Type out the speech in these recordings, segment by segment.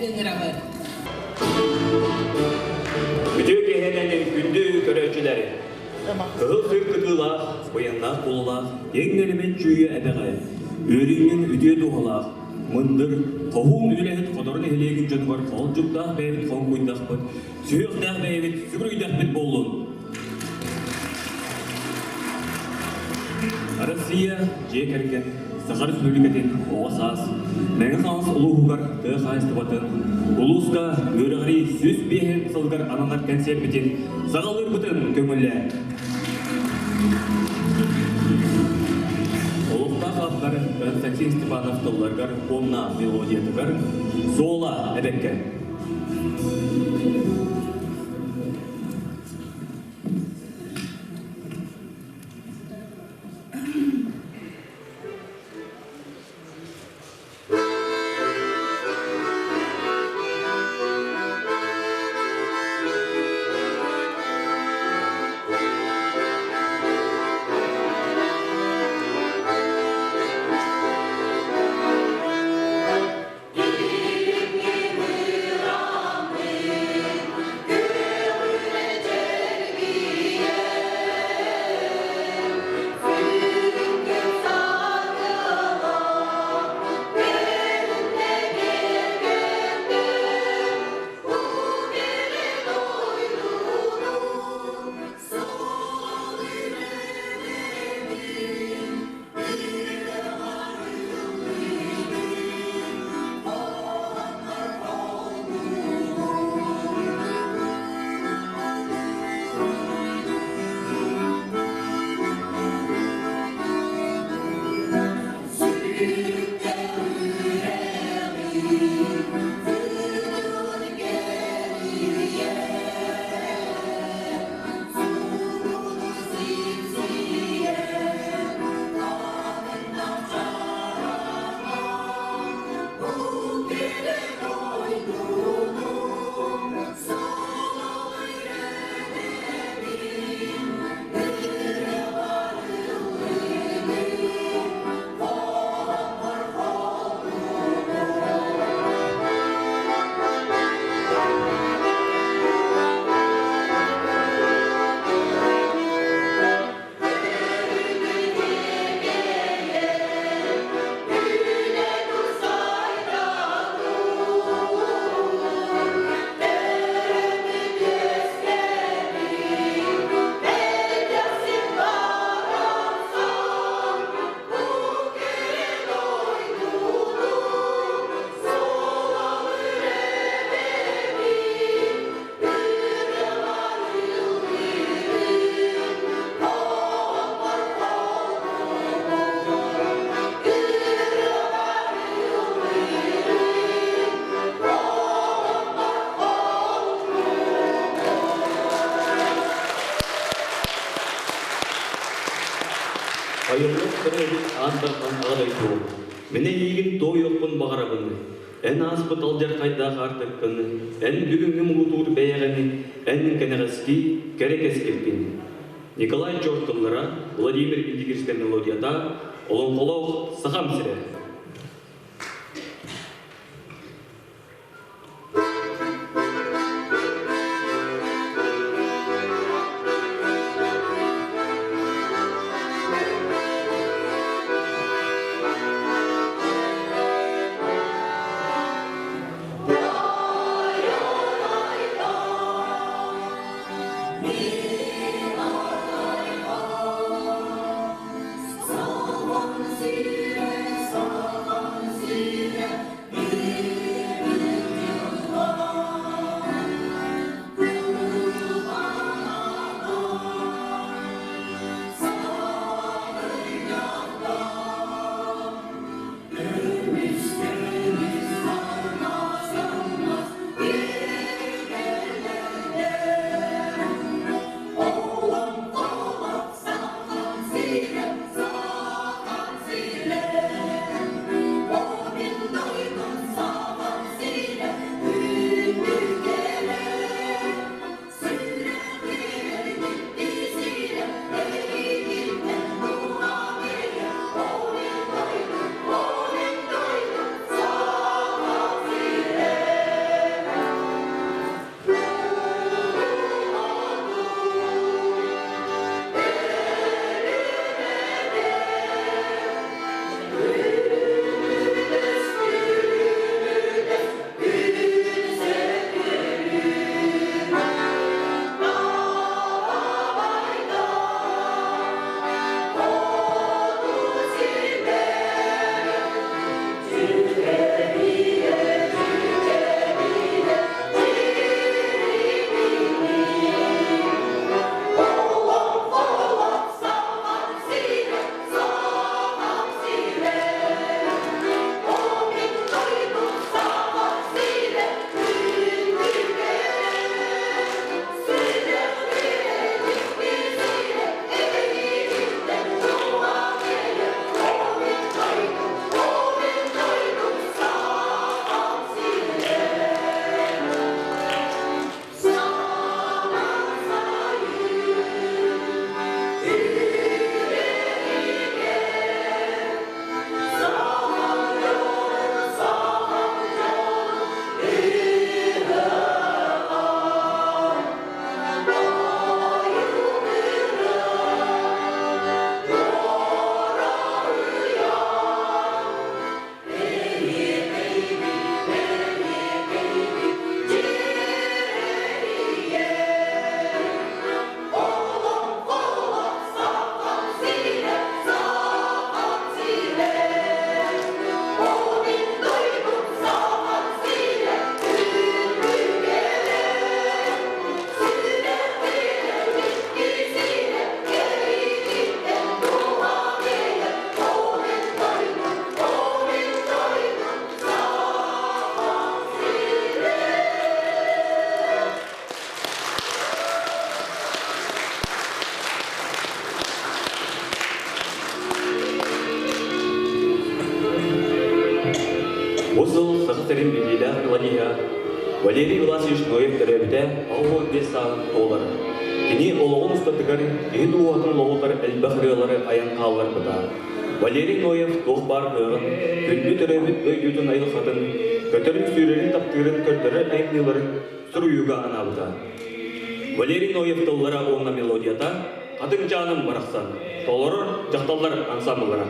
ыҥырабыт. Үтүө киэһэнэн күндү көрөөччүлэри! Кыһыл сыр кытыылаах, быйаҥнаах куолулаах, киэҥ нэлэмэн чүүйэ эбэҕэ, үөрүүнньүн үтүө дууһалаах, мындыр, хоһуун үлэһит Хотор нэһилиэгин дьонугар хоолдьуктаах бэйэбит хоҥкуйдахпыт, сүһүөхтээх бэйэбит сүгүрүйдэхпит буоллун! Россия дьиэ кэргэн Саха Республикатын оҕо саас Мэҥэ Хаҥалас улууһугар тыа хаһаайыстыбатын улууска үөрэҕирии 105 сылыгар ананар кэнсиэрбитин саҕалыырбытын көҥүллээ. Олохтоох ааптар Константин Степанов тылларыгар уонна мелодиятыгар Суола эбэккэ. Айыллык төрөөбүт аан дархан Аҕа дойду, мин эйиигин туойуохпун баҕарабын. Эн ааспыт алдьархайдаах аартыккын, эн бүгүҥҥү муҥутуур бэйэҕин, эн кэнэҕэски кэрэ кэскилгин. Николай Чор тыллара, Владимир Индигирскэй мелодията, олоҥхолоох Сахам сирэ. Someone суруналыыһа Валерий Власович Ноев төрөөбүтэ 85 сааһын туолар. Кини олоҕун устатыгар киһи дууһатын лоһутар элбэх ырыалары айан хаалларбыта. Валерий Ноев туох баар кыаҕын, күндү төрөөбүт дойдутун айылҕатын, көтөрүн-сүүрэрин таптыырын көрдөрөр айымньыларын суруйууга анаабыта. Валерий Ноев тыллара уонна мелодията Хатыҥ чааным барахсан толорор дьахталлар ансаамбыллара.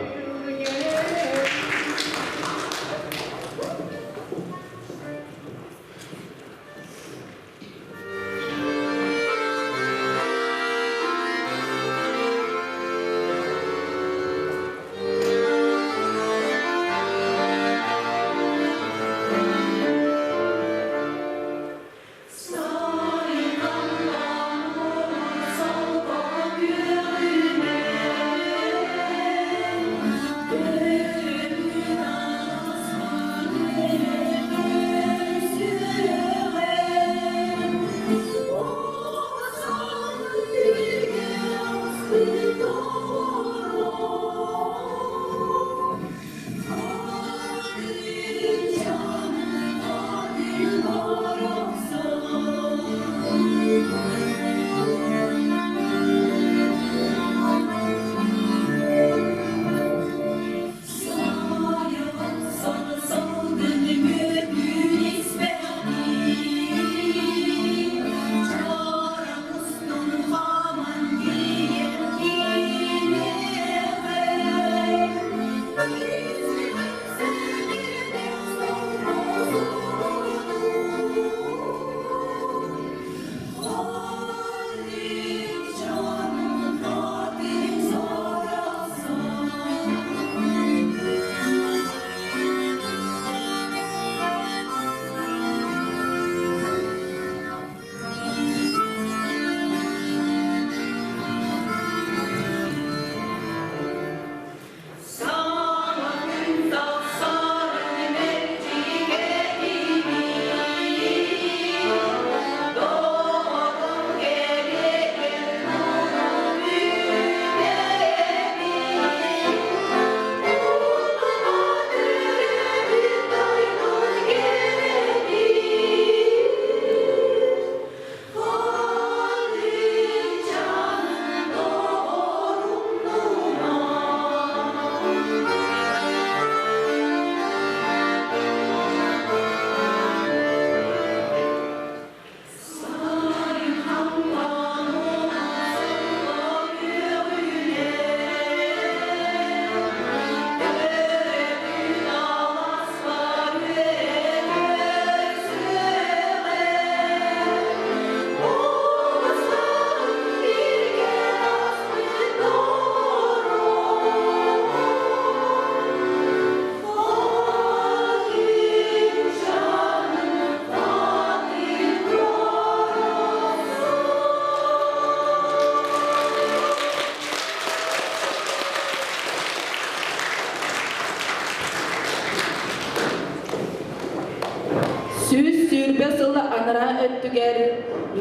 120 сыл анараа өттүгэр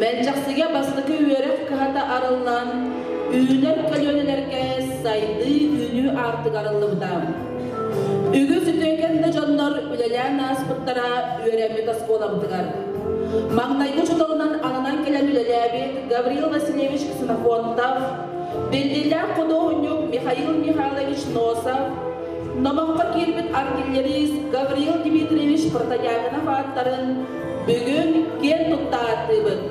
Мэлдьэхсигэ бастакы үөрэх кыһата арыллан, үүнэр көлүөнэлэргэ сайдыы үүнүү аартыга арыллыбыта. Үгүс үтүөкэн да дьоннор үлэлээн ааспыттара үөрэммит оскуолабытыгар. Маҥнайгы учууталынан ананан кэлэн үлэлээбит Гаврил Васильевич Ксенофонтов, биллиилээх худуоһунньук Михаил Михайлович Носов, номоххо киирбит артиллерист Гаврил Дмитриевич Протодьяконов ааттарын бүгүн киэн тутта ааттыыбыт.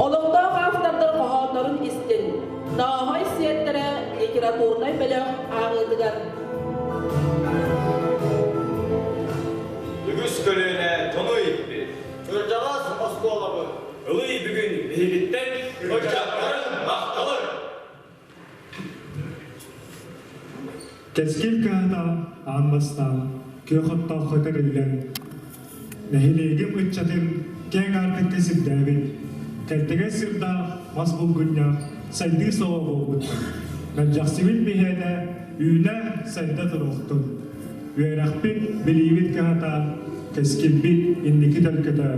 Олохтоох автордар хоһооннорун истин, Нооһой сиэттэрэ литературнай бөлөх ааҕыытыгар. Үгүс көлүөнэ дьону ииппит. Кырдьаҕас оскуолабыт. Ылый бүгүн биһигиттэн ыччаттарын махталын! Кэскил кыһата аан бастаан күөх оттооххо тэриллэн, нэһилиэгим ыччатын киэҥ аартыкка сирдээбит, кэлтэгэй сырдаах мас булгунньах сайдыы суоҕа буолбуттар. Мэлдьэхсибит биһиэнэ үүнэ сайда туруохтун. Үөрэхпит, билиибит кыһата, кэскилбит инники төлкөтө,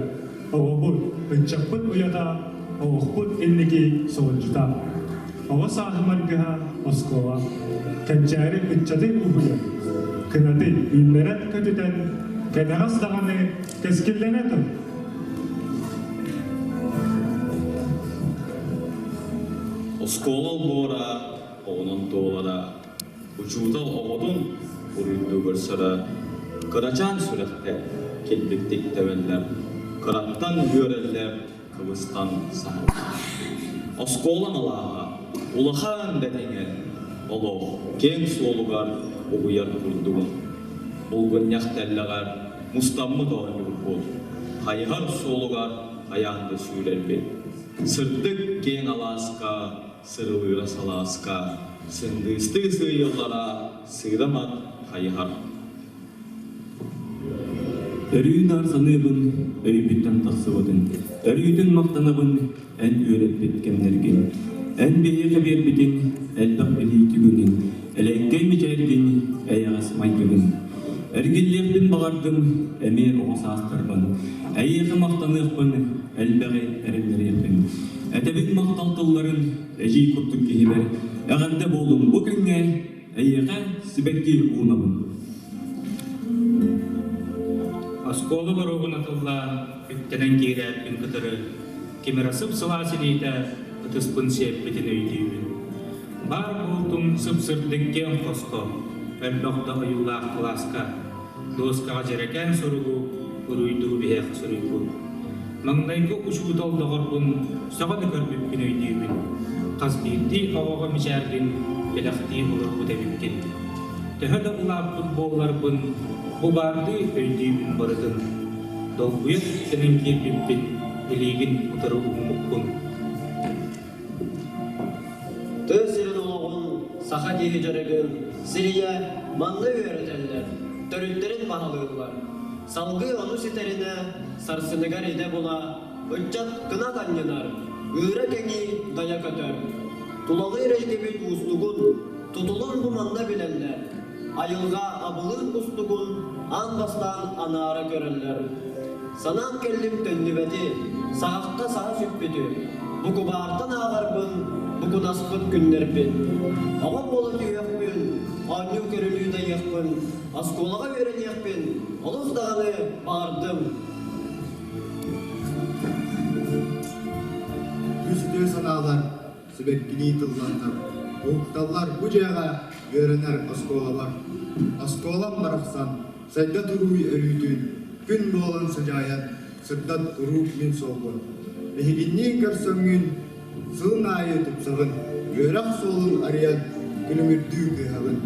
оҕобут, ыччаппыт уйата, олохпут инники суолдьута. Оҕо сааһым аргыһа оскуола. Кэнчээри ыччаты уһуйан, кынаты үүннэрэн көтүтэн, Кэнэҕэс даҕаны кэскиллэнэ тур. Оскуола олбуора оҕонон туолара, учуутал оҕотун уруйдуу көрсөрө, кырачаан сүрэхтэр килбиктик тэбэллэр, кыраттан үөрэллэр, кыбыстан саһаллар. Оскуола малааһа улахан бэтиҥэ олох киэҥ суолугар угуйар курдугун. Булгунньах тэллэҕэр мустаммыт оонньуурбут, хайыһар суолугар хайаан да сүүрэрбит. Сырдык киэҥ алааска, сырылыыра салааска, сындыыстыы сыыйыллара сыыдам ат хайыһар. Өрүү наар саныыбын, өйбүттэн тахсыбытын, өрүүтүн махтанабын эн үөрэппит кэмнэргин. Эн биһиэхэ биэрбитин элбэх билии түгүнүн, элэҥкэй мичээргин, эйэҕэс майгыгын. Эргиллиэхпин баҕардым эмиэ оҕо саастарбын, эйиэхэ махтаныахпын, элбэҕи эрэннэриэхпин. Этэбин махтал тылларын эдьиий курдук киһибэр, эҕэрдэ буоллун бу күҥҥэ Эйиэхэ сибэкки уунабын. Оскуола боруогун атыллаан, үктэнэн киирээппин кытары, ким эрэ сып-сылаас илиитэ ытыспын сиэппитин өйдүүбүн. Баар буолтум сып-сырдык киэҥ хоско, элбэх да ойуулаах кылааска, дуоскаҕа дьэрэкээн суругу уруйдуу биһиэхэ суруйбут. Маҥнайгы учуутал доҕорбун сөҕө да көрбүппүн өйдүүбүн. Хас биирдии оҕоҕо мичээргин бэлэхтии олорбут эбиккин. Төһө да улааппыт буолларбын, бу баардыы өйдүүбүн барытын. Долгуйа үктэнэн киирбиппин, илиигин утары ууммуккун. Тыа сирин олоҕун, саха киһи дьарыгын сирийэ манна үөрэтэллэр, төрүттэрин баһылыыллар. Салгыы ону ситэринэ, сарсыныгар идэ була, ыччат кынат анньынар, ыыра кэҥии дайа көтөр. Тулалыыр эйгэбит уустугун, тутулун бу манна билэллэр. Айылҕа абылыыр кустугун аан бастаан анаара көрөллөр. Санаан кэллим төннүбэти, саҕахха саһа сүппүтү, букубаартан ааҕарбын, букунаспыт күннэрбин. Оҕо буола түһүөхпүн, оонньуу көрүлүү дайыахпын, оскуолаҕа үөрэниэхпин олус даҕаны баҕардым. Үс үтүө санаалар сибэккилии тылланнар, уһукталлар бу дьиэҕэ үөрэнэр оскуолалар. Оскуолам барахсан сайда турууй өрүүтүн, күн буолан сыдьаайан, сырдат куруук мин суолбун. Биһигинниин көрсөҥҥүн сылын аайы тупсаҕын, үөрэх суолун арыйан күлүмүрдүү кыыһаҕын.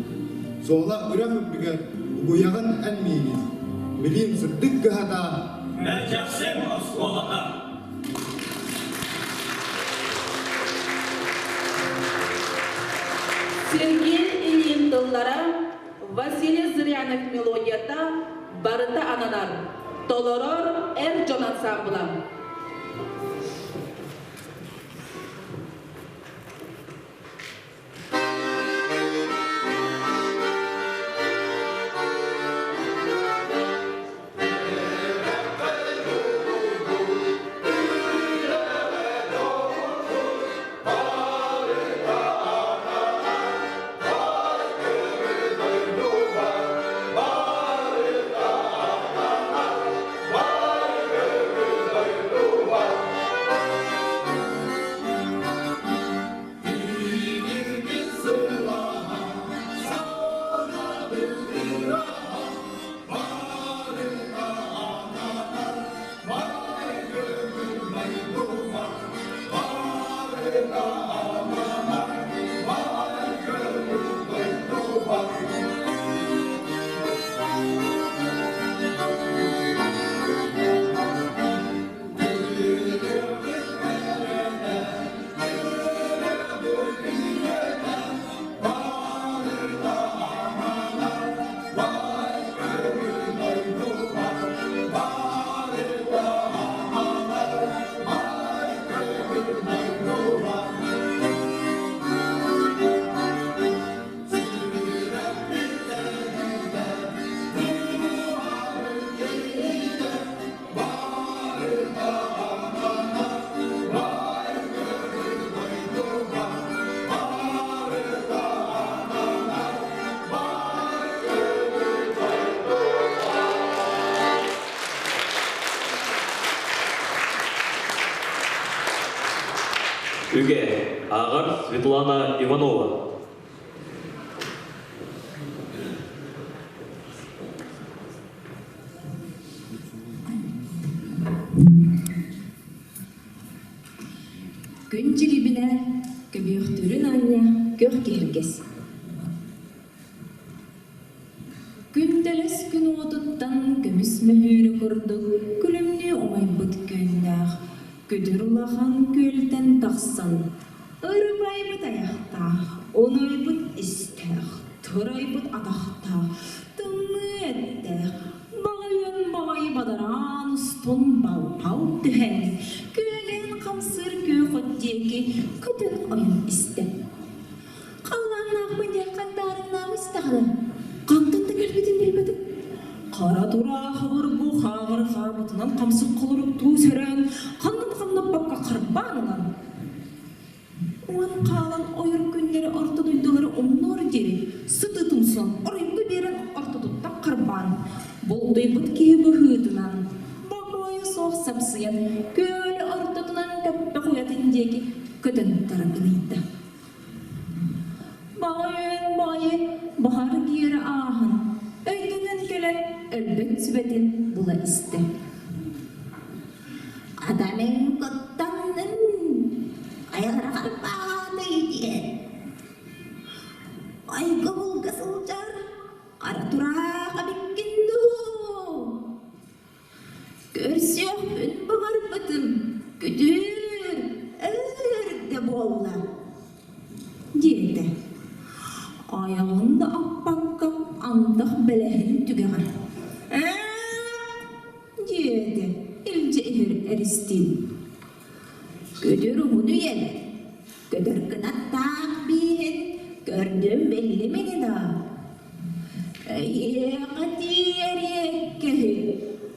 Суола үрэх үрдүгэр угуйаҕын эн миигин, билиим сырдык кыһата Мэлдьэхсим оскуолата. Сергей Ильин тыллара, Василий Зырянов мелодията барыта ананар, толорор эр дьон ансаамбыла. Үгэ ааҕар Светлана Иванова. Күн дьирибинэ көбүөхтүүрүн аанньа күөх киһиргэс. Күндэлэс күн уотуттан көмүс мөһүүрэ курдук күлүмнүү умайбыт күөннээх, күтүр улахан күөлтэн тахсан, ырбайбыт айахтаах, унуйбут истээх, турайбыт атахтаах, тымныы эттээх, баҕайын баҕайы бадараан устун бал-бал түһэн, күөгэйин хамсыыр күөх от диэки көтөн ойон истэ. Халлааннаахпын диэн хантаарыҥнаабы истэҕинэ, хантан да кэлбитин билбэтим. Хара тураах обургу хааҕыр хаамытынан хамсык холоруктуу сөрөөн, ханнын хамнаппакка харбаан ылан, уон хаалан ойор күннэри орто дойдулары умнуор диэри сыты тумсунан оройго биэрэн ортотуттан харбаан, бултуйбут киһи быһыытынан, бокуойа суох сапсыйан, күөлү ортотунан көппөх уйатын диэки көтөн тарабыныйда. Баҕайын баҕайы баһар киэрэ ааһан, өйдөнөн кэлэн өлбөт сүбэтин була истэ. Хата мин куттанным, хайалара харбаатай диэн. Айгы булга сылдьар, хара тураах эбиккин дуу? Көрсүөхпүн баҕарбытым, күтүр, өр да буолла, диэтэ. Айаҕын да аппакка антах бэлэһин түгэҕэр ээ диэтэ илдьэ иһэр эристиин. Күтүр уһун үйэлэр, көтөр кынаттаах бииһин көрдүм биллим ини да. Эйиэхэ тиийэриэккэһи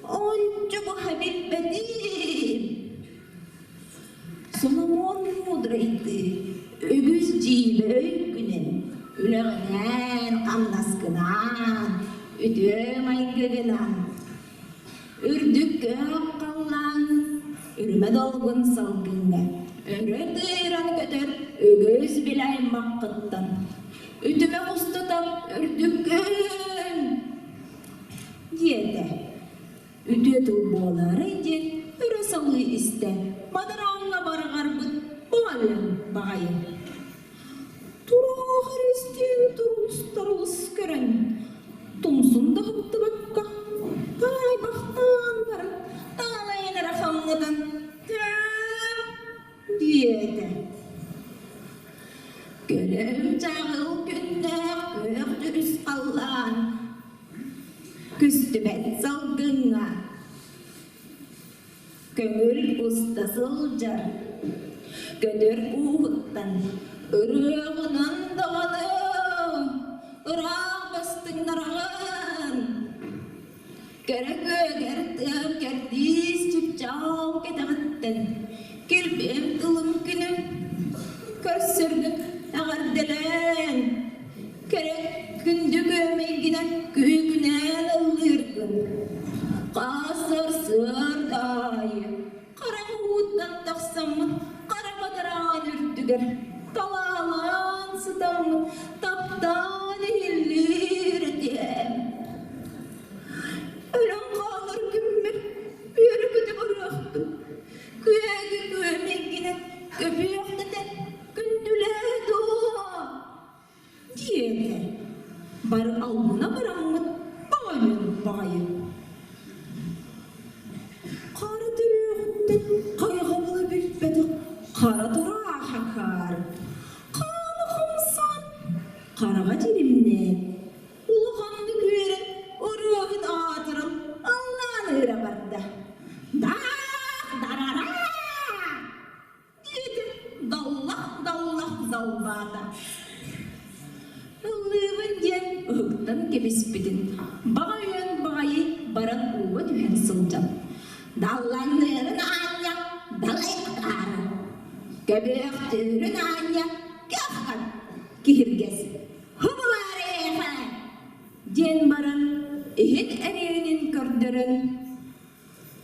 ончу быһа билбэтим. Соломон мудрайды үгүс дьиибэ өйгүнэн, Үлэҕинэн, хамнаскынан, үтүө майгыгынан Үрдүк күөх халлаан үрүмэ долгун салгыҥҥа өрө тыыран көтөр үгүс билэ аймаххыттан үтүмэх устата үрдүккүн диэтэ. Үтүө тыл буолаарай диэн өрө салыы истэ бадарааҥҥа барҕарбыт баҕайы баҕайы. Тураах эристиин турулус-тарылыс көрөн, тумсун да ыһыктыбакка, таайбахтаан баран, таалайан эрэ хаммытын диэтэ. Күлүм чаҕыл күннээх күөх дьүрүс халлаан Көстүбэт салгыҥҥа Көҥүл уста сылдьар көтөр ууһуттан ырыаҕынан даҕаны ыраах бастыҥнараҕын кэрэ күөгэр тыам кэрдиис чыпчаал кэтэҕиттэн килбиэм тылым күнүм көрсөргүн эҕэрдэлээн кэрэ күндү күөмэйгинэн күүгүнээн ыллыыргын Хаасар сыардаайы хараҥа ууттан тахсаммын хара бадараан үрдүгэр талаалаан сытаммын таптаан иһиллиир этиэм. Өлөн хаалар күммэр үөрэ-көтө барыахпын, күөгү күөмэйгинэн көбүөхтэтэн күндүлээ дуо? диэтэ. Бары албына бараммыт баҕайын баҕайы. Хара төрүөҕүттэн хайҕабылы билбэтэх хара тураах акаар, хаана хамсаан, хараҕа дьиримнээн, улаханнык үөрэн, ырыаһыт аатыран аллаан ыыра барда. Даах дарараа! Диэтэ даллах-даллах далбаата. Ыллыыбын диэн ыһыктан кэбиспитин, баҕа үөн баҕайы баран ууга түһэн сылдьан, Даллаҥныырын аанньа далай акаары, көбүөхтүүрүн аанньа көххөн киһиргэс «Хубулаарыха!» диэн баран иһит эриэнин көрдөрөн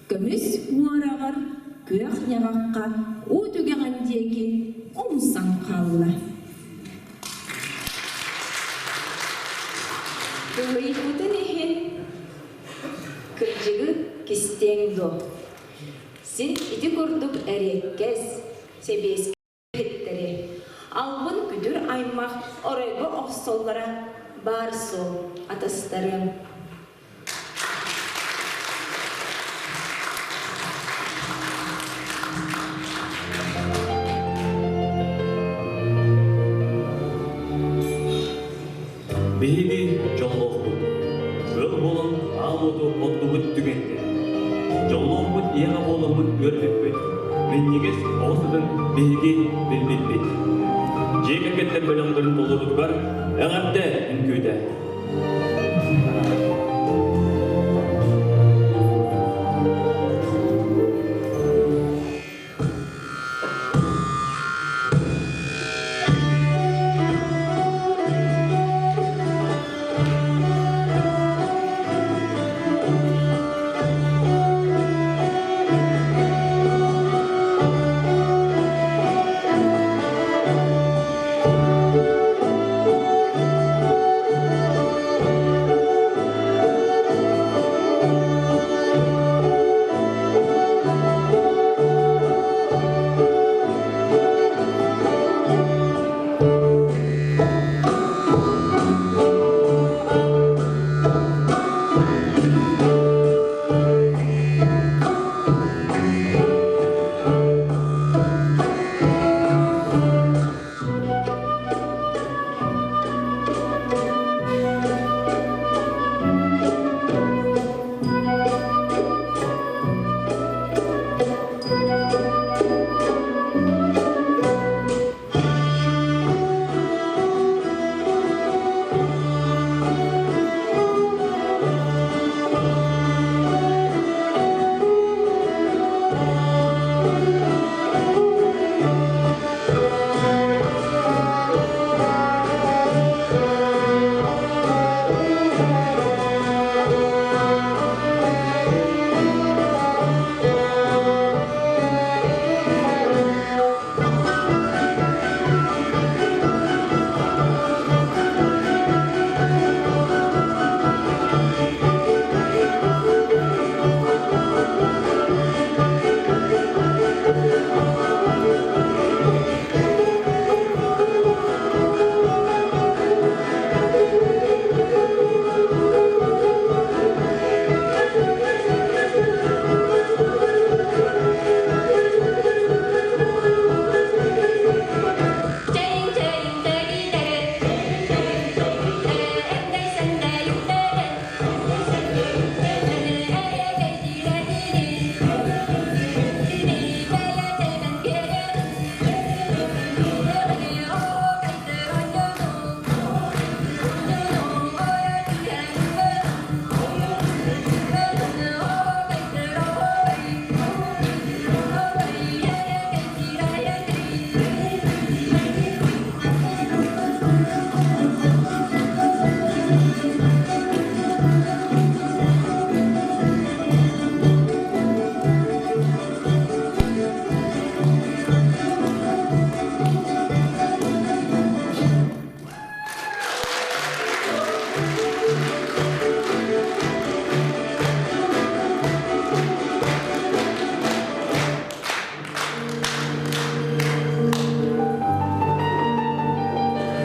Көмүс уораҕар күөх ньаҕахха уу түгэҕин диэки умсан хаалла. Кыһыйбытын иһин кырдьыгы кистиэҥ дуо? Син ити курдук эриэккэс, сэбиэскэй иһиттэри, албын күтүр аймах оройго охсоллоро баар суол атастарыам. Биһиги дьоллоохпут. Ыал буолан аал уоту оттубут түгэҥҥэ. Дьоллоохпут ийэҕэ буоламмыт үөрбүппүт, минньигэс оҕо сытын биһиги билбиппит. Дьиэ кэргэттэр бөлөхтөрүн толоруутугар эҕэрдэ үҥкүүтэ.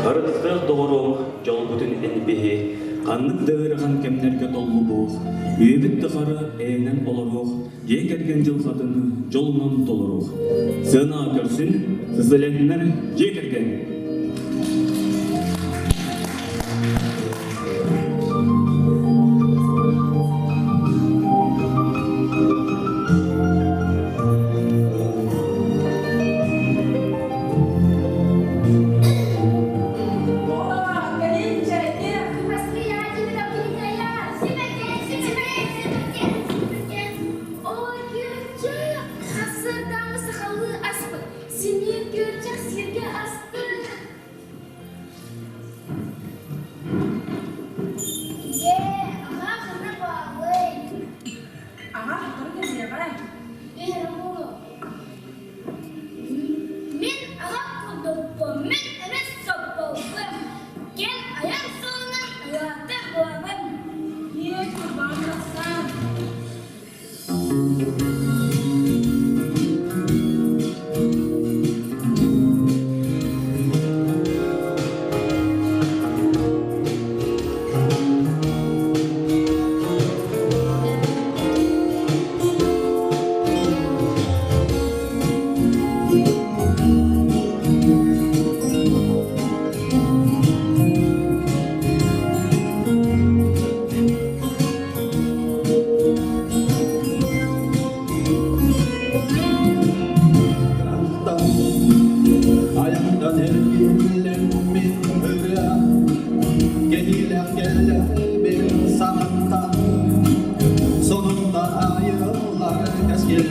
Харыстыах доҕоруом, дьолбутун эн биһи, ханнык да ыарахан кэмнэргэ толлубуох, үйэбит тухары эйэнэн олоруох, дьиэ кэргэн дьылҕатын дьолунан толоруох. Сыана көрсүн, сысылэннэр дьиэ кэргэн! Сарсыардааҥы сахалыы аспыт, симиир күөрчэх сиргэ астык.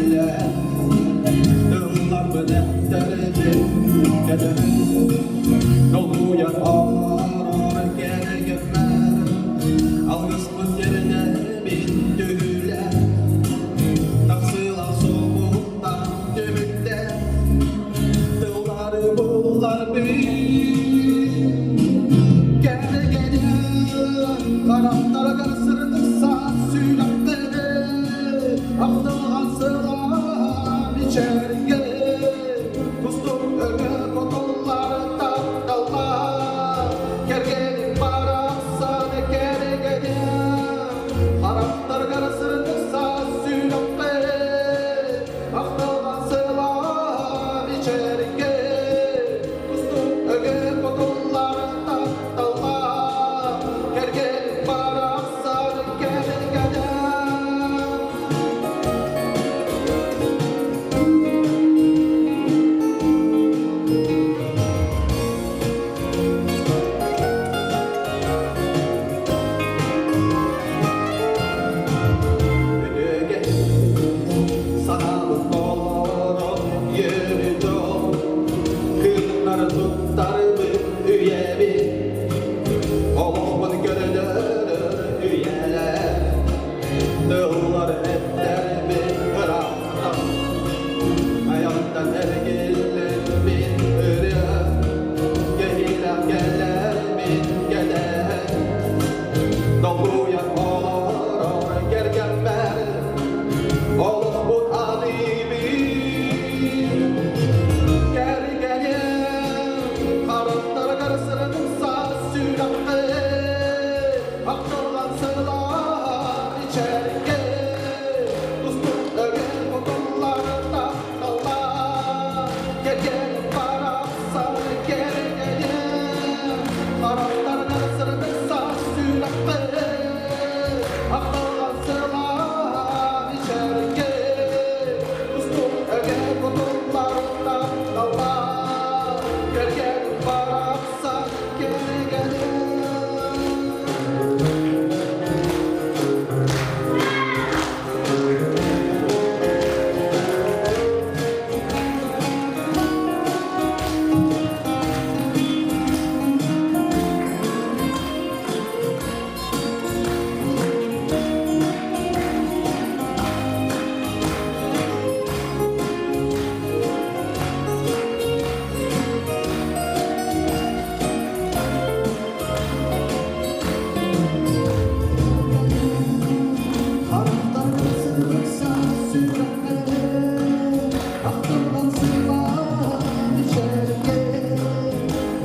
түһүлээн Тылларбын эттэрбин кэтэһэн Долгуйан олорор кэргэммэр Алгыспын тиэрдэбин түһүлээн Тахсыылаах суолбуттан түмүктээн Тыллары булларбын Кэргэним харахтарыгар сырдык саас сүрэхтэри Ахтылҕан сылаан ичэргэ Кустук өрө кутуллар тапталлаах Кэргэним барахсан кэргэним Харахтарыгар сырдык саас сүрэхтэри Ахтылҕан сылаан ичэргэ Кустук өгө кутуллар тапталлаах Кэргэн барахсан кэргэним Үтүөгэ санаабыт толорон үөрүтүм Кыыннары туттарбыт үйэбит Олохпун көрдөрөр үйэлэр Тыллар эттэрбит ыраахтан Айантан эргиллиммит ырыа Кэһиилээх кэлэрбит кэлэн Долгуйан олорор кэргэммэр Олохпут аныыбын Кэргэним харахтарыгар сырдык саас сүрэххэ Ахтылҕан сылаан ичэргэ Устун өгөн кутуллар тапталлар Кэргэним барахсан кэргэним Харахтарыгар сырдык саас сүрэххэ Ахтылҕан сылаан ичэргэ Устун өгөн кутуллар тапталлар Кэргэним барахсан кэргэним Харахтаргар сырдыкса сүрэххэ Ахтылҕан сылаан ичэргэ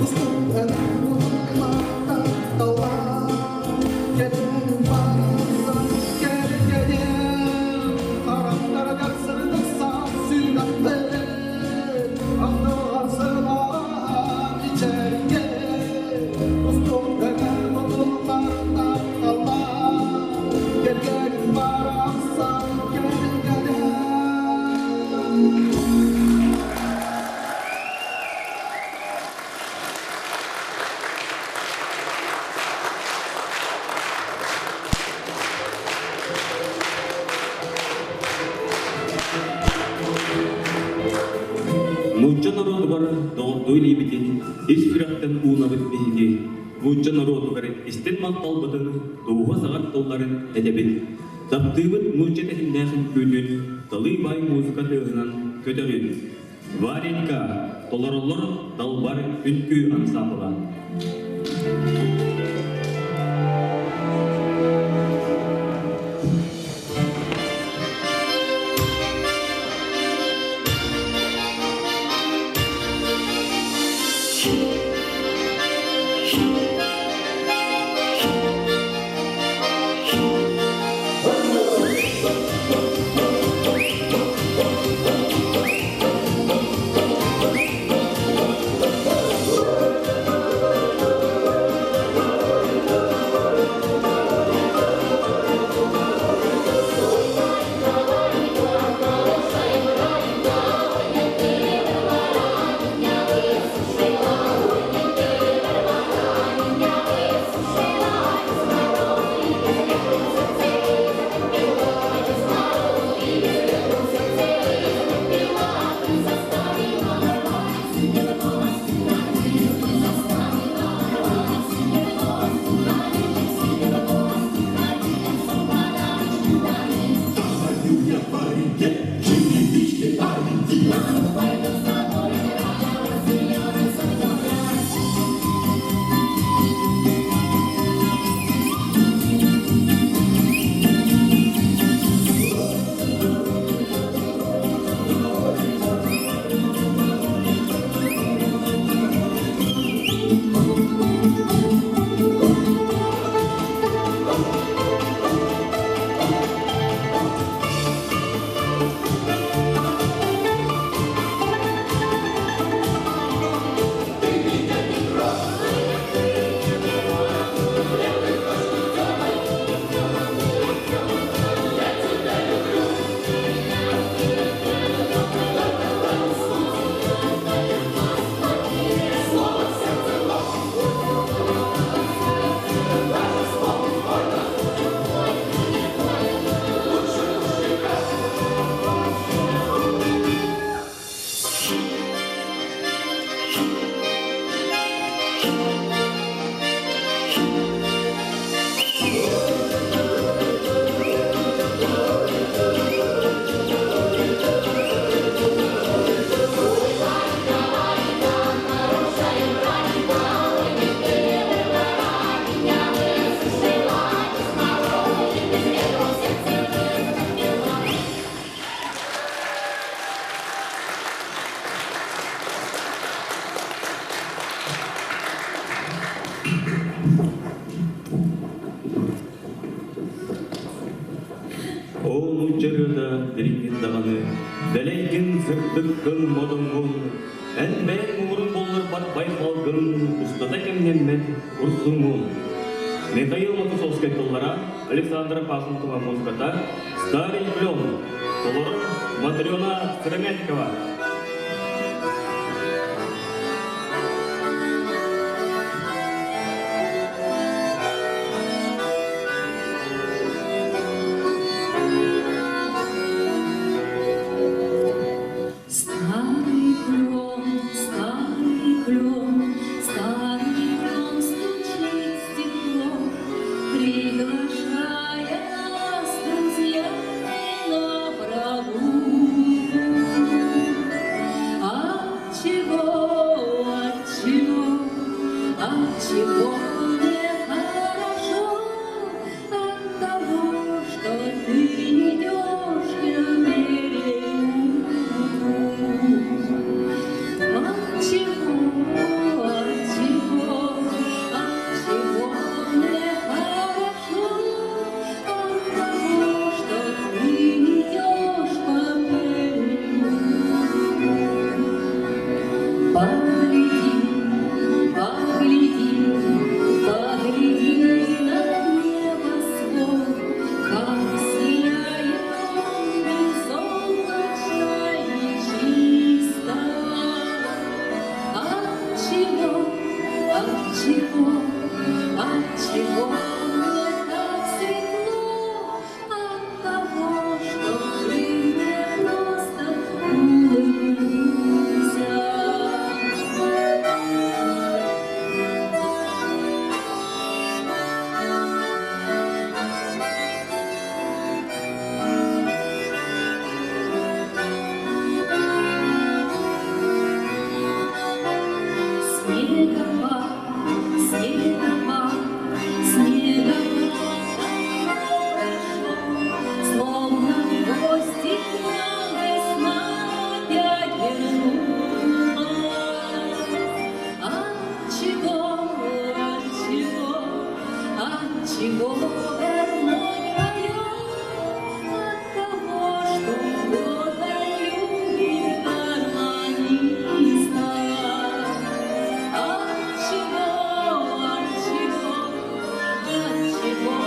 Устун эн мутукматтан талаан Кэлэн барсан кэргэним Харахтаргар сырдыкса сүрэххэ Ахтылҕан сылаан ичэргэ Устун эн мутукматтан талаан Кэргэним барахсан кэргэним Нуучча норуотугар доҕордуу илиибитин ис сүрэхтэн уунабыт биһиги. Нуучча норуотугар истин махталбытын, дууһа саҕар тылларын этэбит. Таптыыбыт нуучча тэтимнээх үҥкүүтүн талыы баай музыка тыаһынан көтөрүн. Варенька толороллор Далбар үҥкүү ансаамбыла. Ол нуучча ырыата дириҥҥин даҕаны, дэлэйгин, сырдыккын, модуҥҥун, эн бэйэҥ муҥурун булларбат байҕалгын устата кэмнэммэт урсуҥҥун. Михаил Матусовскай тыллара, Александра Пахмутова музыката, Старый клен, толорор Матрена Сыромятникова. Старый клен, старый клен, старый клен стучит стекло, приглашая нас, друзья, на прогулку. Отчего, отчего, отчего мне хорошо от того, что ты идешь к берегу. Отчего, отчего, отчего мне хорошо от того, что ты идешь по берегу. Погляди, погляди, погляди на небосвод, как сияет он безоблачно и чисто. Отчего, отчего, отчего мне так светло? От того, что ты мне просто улыбнулся. Снегопад, снегопад, снегопад, так хорошо, словно в гости к нам весна опять вернулась. Отчего, отчего, отчего гармонь поет? От того, что кто-то любит гармониста. Отчего, отчего, отчего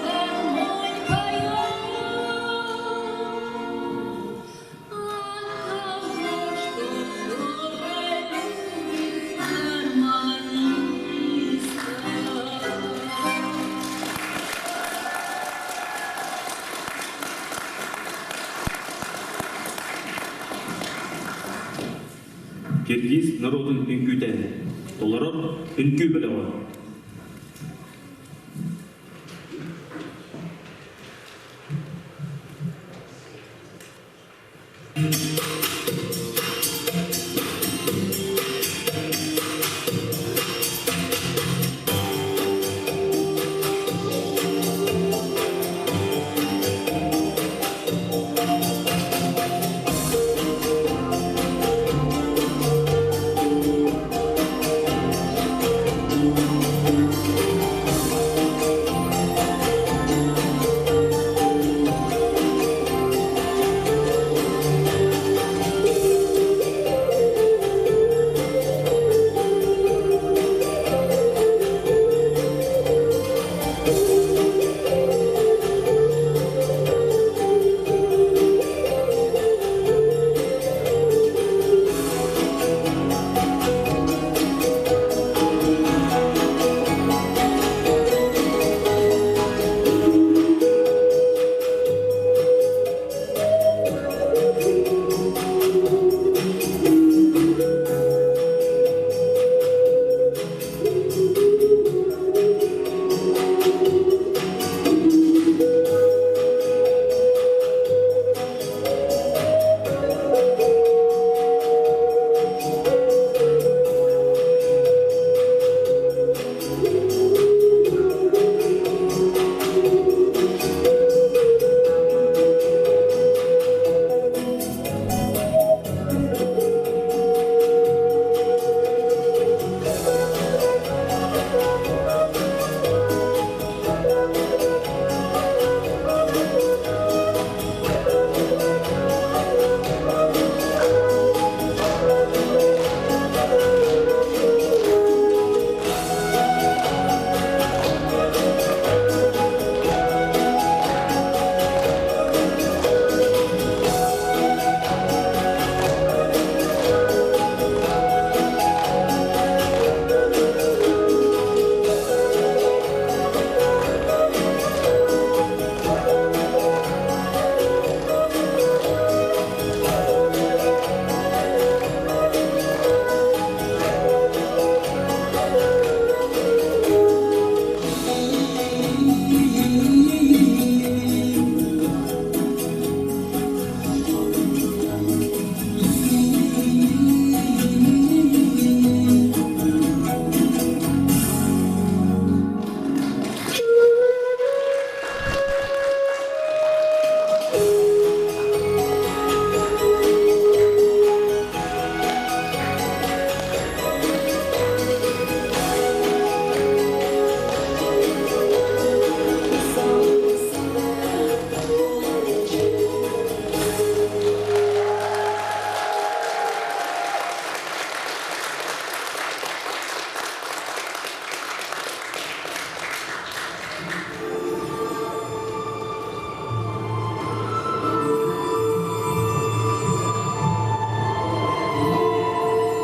гармонь поет? От того, что кто-то любит гармониста. Киргиз норуотун үҥкүүтэ толорор үҥкүү бөлөҕө.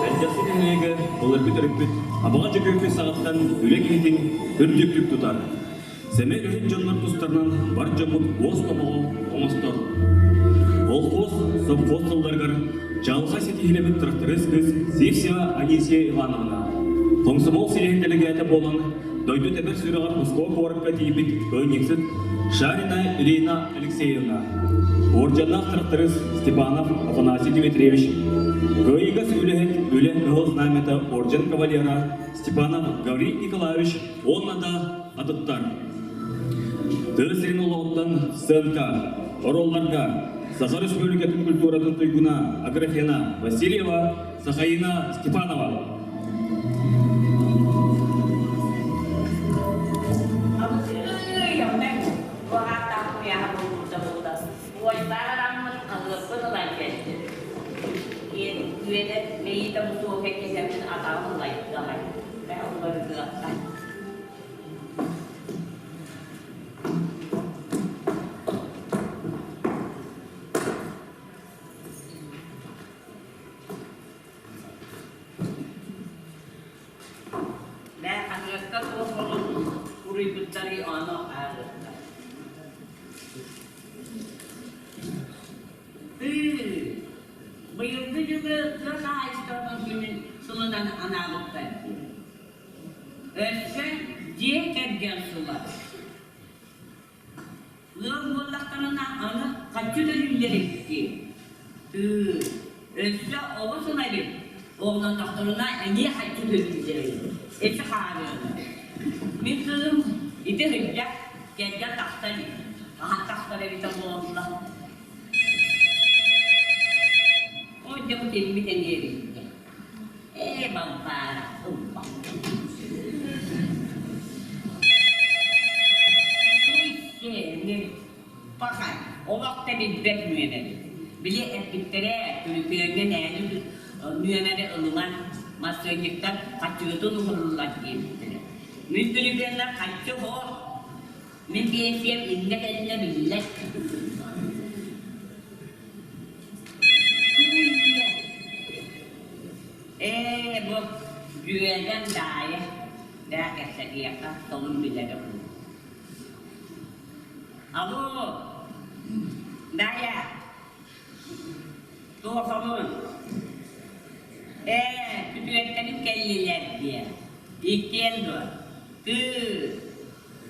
Мэлдьэхси нэһилиэгэ былыргы төрүппүт Абаҕа Дьөгүөккэ саҕаттан үлэ киһитин үрдүктүк тутар. Сэмэй үлэһит дьоннор тустарынан бар дьоммут уос тобоҕо оҥостор. Колхоз, совхоз сылларыгар чаҕылхай ситиһиилэммит тракторист кыыс Сивцева Анисия Ивановна комсомол сириһин дэлэгээтэ буолан дойду тэбэр сүрэҕэр Москва куоракка тиийбит ыанньыксыт Шарина Ирина Алексеевна, уордьаннаах тракторист Степанов Афанасий Дмитриевич, кыайыгас үлэһит үлэ кыһыл знамята орден кавалера Степанов Гаврил Николаевич уонна да атыттар. Тыа сирин олоҕуттан сценка, оруолларга Саха Республикатын культуратын туйгуна Аграфена Васильева, Сахаина Степанова. Мэ хаһыакка туох олун уруйбуттарый ону ааҕыахтар. Тыы, быйылгы дьылы тыа хаһаайыстыбатын күнүн сылынан анаабыттар. Өссө дьиэ кэргэн сыла. Ыал буоллахтарына аны хаччы төлүүллэр эбит дии. Тыы, өссө оҕо сыла эбит. Оҕолоннохторуна эмиэ хайчы төлүүллэр эти хаарыаны. Мин кыыһым ити сылдьар кэргэн тахсан илик. Хаһан тахсар эбитэ буолла. Ол дьэ бу тиммит эмиэ биллэ. Ээ, Балбаара ылла. Туй Пахай, олох да билбэт нүөмэри. Били эппиттэрэ, түлүпүөҥҥэ нээли нүөмэри ылыман, массыанньыктар хаччыгытын уһуллулар диэбиттэрэ. Мин түлүпүөммэр хаччы суох. Мин биэнсийэм иннэ-кэннэ биллэр. Ээ, бу дьүөгэм Даайа, даа кэпсэтиэххэ солун билэрэ буолуо. Алло, Дая, туохабын? Ээ, күтүөттэрим кэллилэр диэ. Иккиэн дуо? Тыы,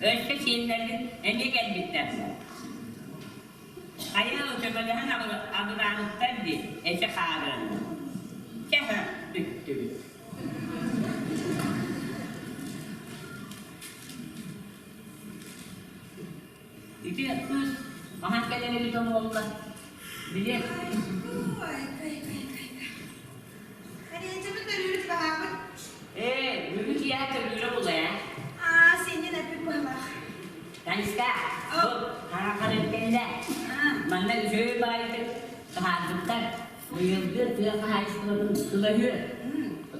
өссө сиэннэрбит эмиэ кэлбиттэр дуо? Хайа, көмөлөһөн абыраабыттар дии, эчи хаарыан. Чэ, бүттүбүт. Ити кыыс хаһан кэлэр эбитэ буолла? Били Эриэчэбит өрүүр баһаабыт. Ээ, бүгүн киэһэ төрүүрэ була ээ. Аа, синнин эппит быһалаах. Таниска, бу хараҥа кэллэ. Манна үчүгэй баайытык таһаарбыттар. Быйылгы тыа хаһаайыстыбатын сыла үһү.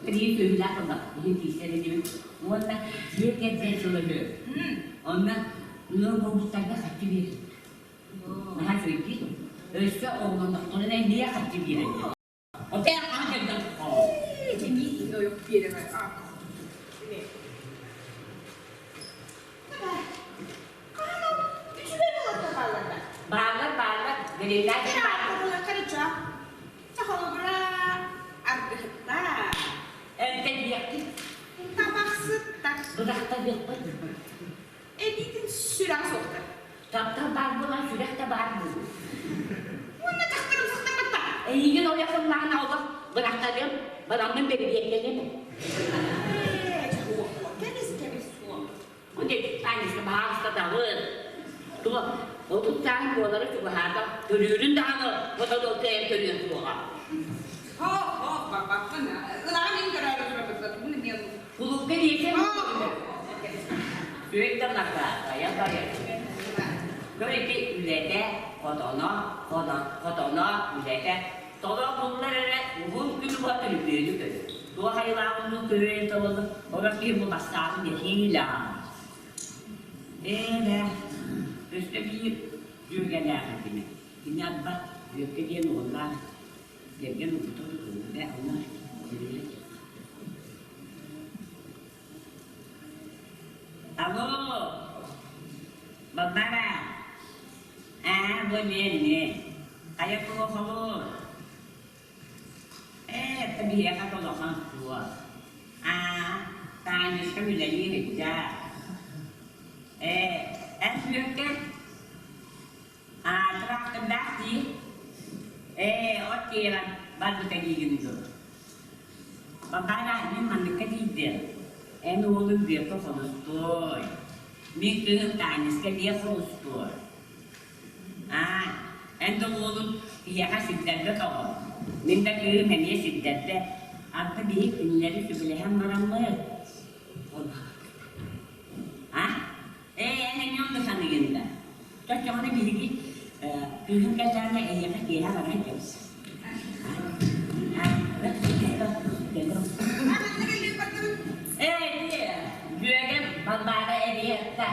Тириин сүөһүлээх ылла. Иһин тиистэр инибин. Уонна дьиэ кэргэн сыла үһү. Онно ыал буолбуттарга харчы биэрэр. Наһаа үчүгэйдик. Өссө оҕолоннохторуна эмиэ харчы биэрэллэр. Отеа хаһан кэлдэ? Бааллар, бааллар. Бэлиэлээх Эмтэниэхпит. Бырахтарыахпыт. Эбиитин сүрэҕэ суохтар. Таптал баар буолан сүрэх да баар буолуо. Уонна дьахтарым сахтарбатта. Эйигин ойох ыллаҕына олох бырахтарыам, бараммын бэрэбиэркэлиэм. Ээ, кэбис, кэбис суох. Күнү Таниска баһаалыста даҕын. Туга 30 сааһын буолара чугаһаата, төрүүрүн даҕаны хотодол кыайан төрүөн суоҕа. Хоп, хоп, баппын. Ынаҕа мин көрөөрү турабыт, тугун эмиэ Кулуупка диэки Сүөттэн накаатайа байа. Көр ити үлэтэ, хотоно, хотоно, үлэтэ. Толо буллар эрэ уһун күн уһа түрүпүөнү көрөр. Туох айылааҕын көрүөн тобулла, олор киһи бу бастаабын нэһиилэ Ээ, өссө биир дьүөгэлээх этим. Кини арба Бүөккэ диэн уоллаах кэргэн ылбыта тутуллубута, онно Алло, Балбара, аа, бу миэнни. Хайа туох Ээ, биһиэхэ толохон суох. Аа, Таанньыска үлэлии сылдьар. Ээ, эн Сүөккэ аа, тыраахтырдаах дии. Ээ, от тиэрэн барбыта диигин дуо? Бабаара, мин манныкка тиийдим. Эн уолуҥ Бүөккэ холустуой. Мин кыыһым Таанньыска эмиэ холустуой. Аа, эн да уолуҥ киһиэхэ сирдэрбэт оҕо. Мин да кыыһым эмиэ сирдэрбэт. Арба биһи кинилэри сөбүлэһэн бараммыт. А? Ээ, эн эмиэ онно саныгын да. Чоччоҕуна биһиги кыыһым кэллэҕинэ эйиэхэ киэһэ баран кэбис. Ээ, дьүөгэм Балбаара эбиэхтэ.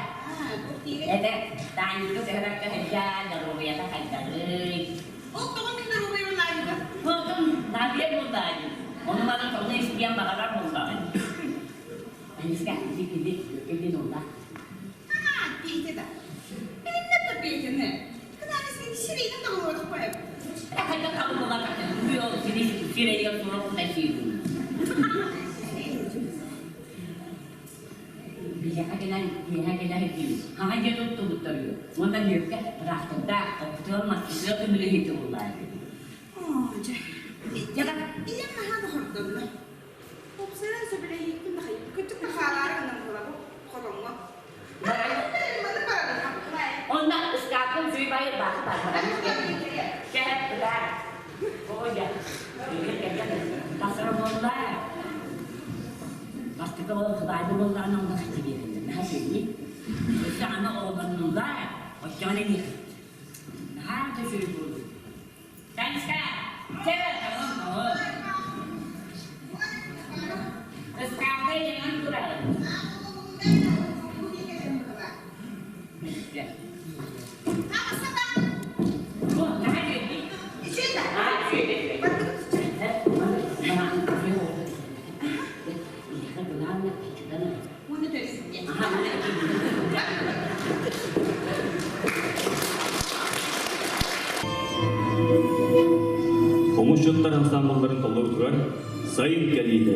Этэ, Таанньыка төһөрөккө сылдьан, доруобуйата хайдаҕый? Ол тоҕо мин доруобуйабын наадыйда? Хотун, наадыйар буоллаҕа Ону маны сонно истиэн баҕарар буоллаҕын. Аниска, иди, иди, иди, уолла. Аа, Петя да. Билиннэ да Петяны. Кынааны сирэйин табыллыбатах поэт. Хайдах табыллыбатах Үөл сирэйигэр сурук тасыыбын. Биһиэхэ кэлэн, биһиэхэ кэлэн этиим. Хаҥа дьиэ туттубуттар үһү. Уонна Бүөккэ тыраахтардаах, оппутугар массыына көмүлүһүүтэ буллаа үһү. Оо, дьэ. Дьэ, Ийэм наһаа да хордонно. Оттон ол сыбаайба буоллаҕына онно харчы биэрэллэр. Наһаа үчүгэй. Өссө аны оҕолоннулар, оччоҕуна эмиэ наһаа да үчүгэй буолуо. Танечка, чэ, тоҕо, тоҕо. Ыскаапка илиҥэн турар. Хомусчуттар ансаамбылларын толорутугар сайын кэлиитэ.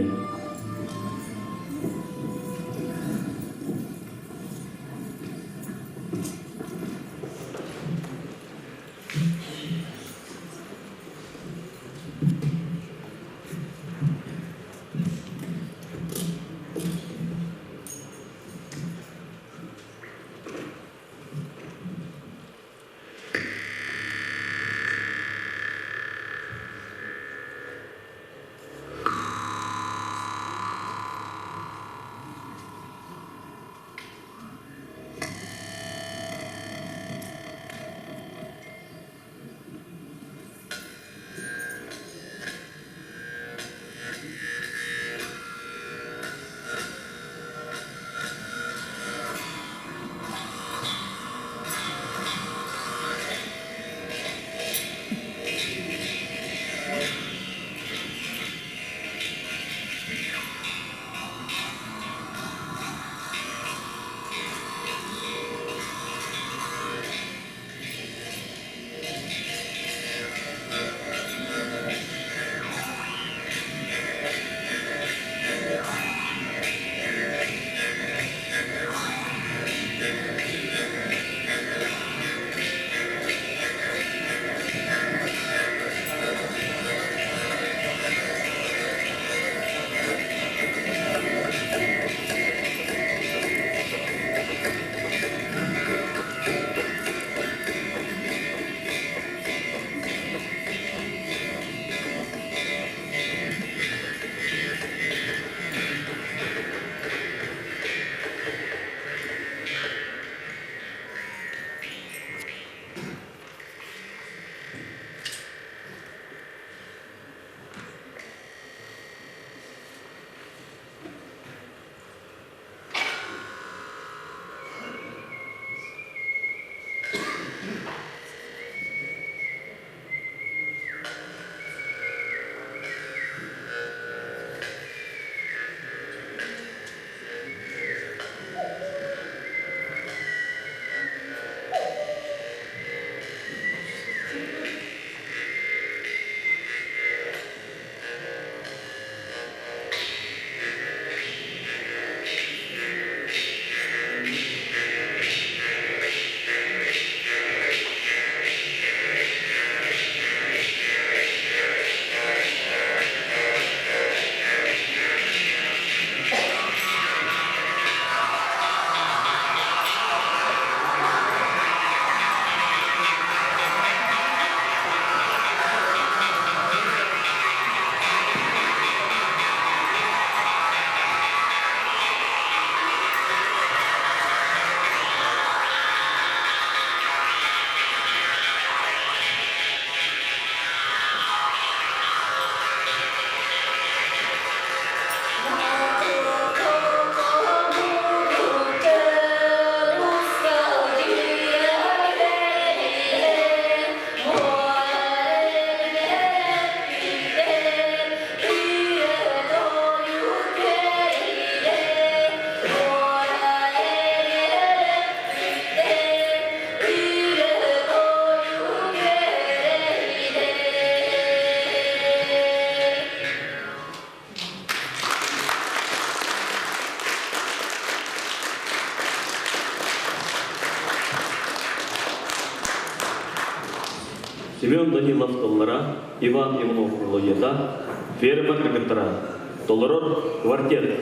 Семен Данилов тыллара, Иван Иванов мелодията, ферма кыргыттара, толорор квартет.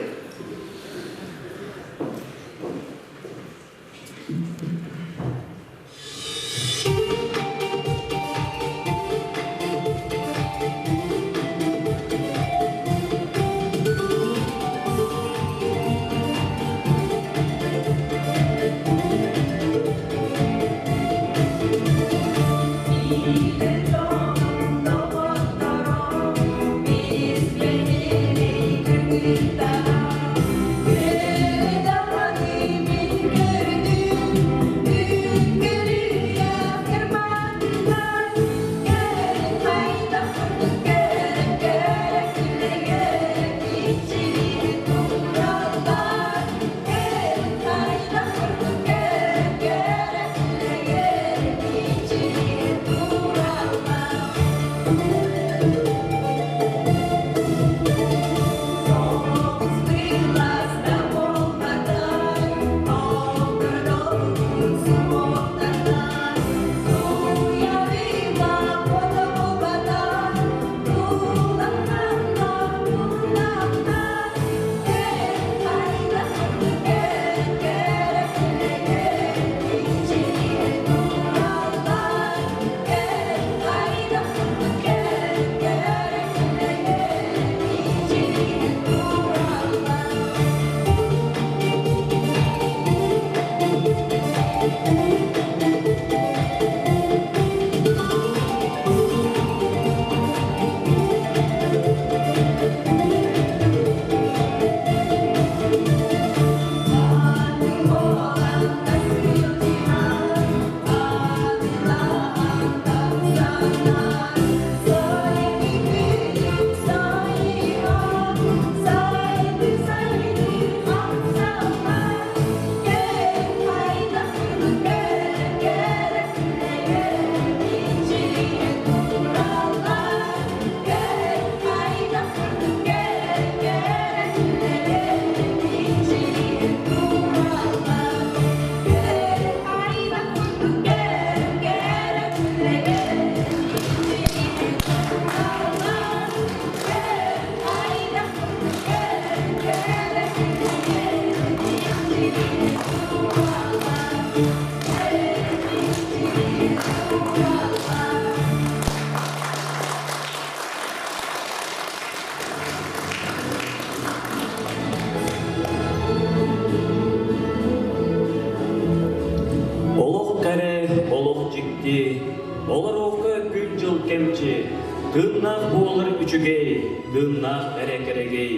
дьикти, олоруохха күн-дьыл кэмчи, тыыннаах буолар үчүгэй, тыыннаах эрэ кэрэгэй,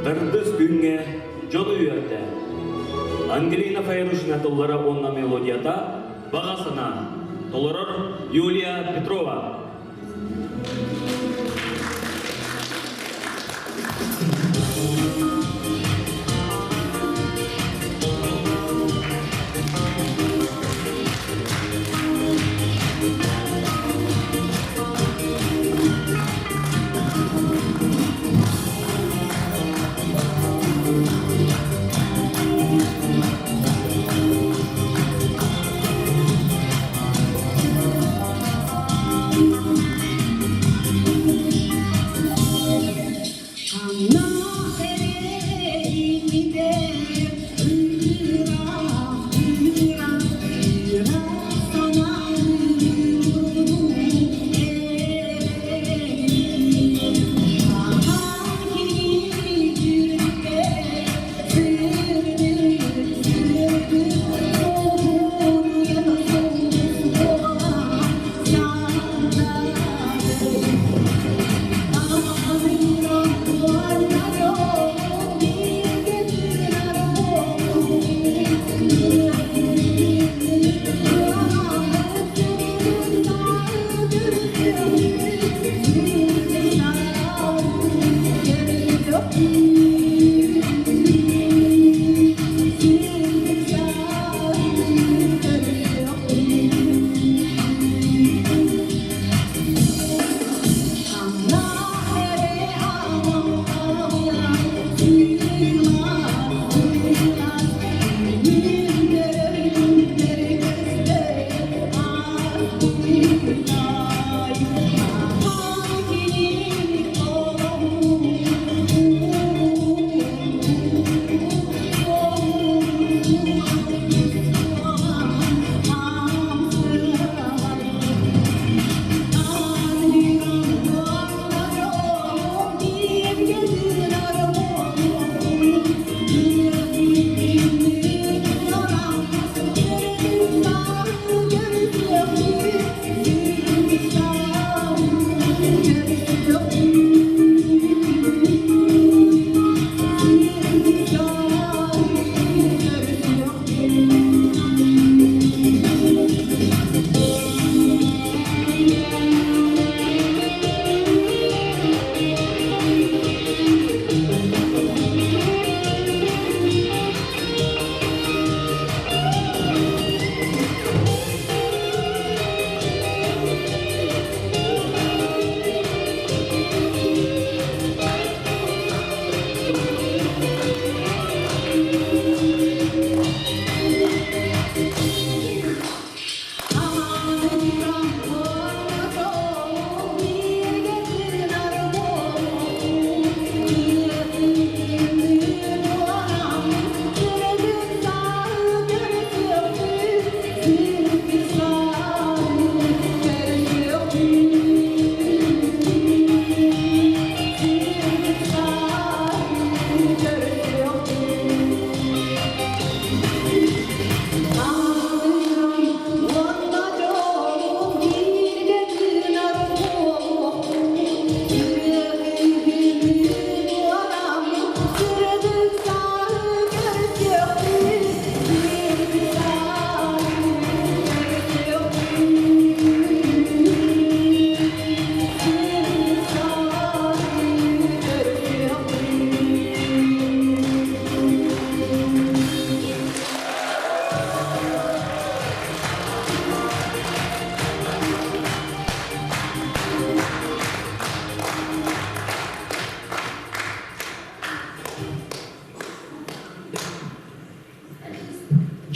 тардыс күҥҥэ дьону үөрдэ. Ангелина Файрушина тыллара уонна мелодията «Баҕа санаа» толорор Юлия Петрова.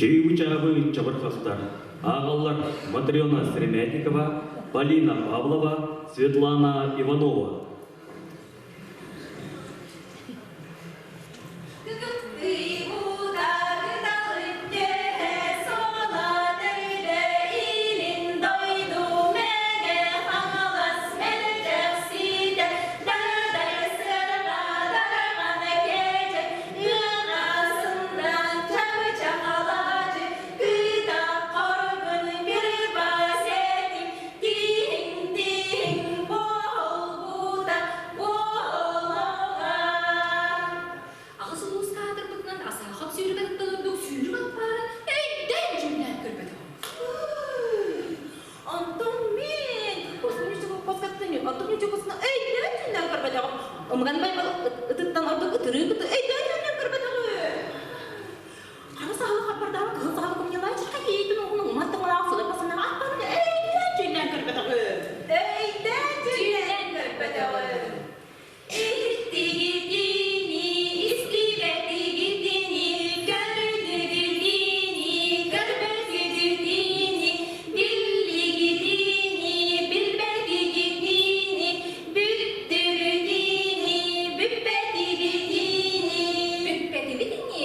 Чыыбы-чаабы чабырҕахтар ааҕаллар Матрена Сыромятникова, Полина Павлова, Светлана Иванова. Ымыган Байбал ытыттан ордук ытырыы кыты өйдөөн көрбөтөҕү. Хара саһылы хаппардаабы кыһыл саһылы кумньалаах чырха киһитин уһун уҥмат таҥалаах сылай пасанаҕа аппарын өйдөөн дьүллээн көрбөтөҕү. Өйдөөн дьүллээн көрбөтөҕү. Иһиттигитини, истибэтигитини, көрдүгүтүни, көрбөтүгүтүни, биллигитини, билбэтигитини, бүттүгүтүни, бүппэтигитини. Бүппэтибитини.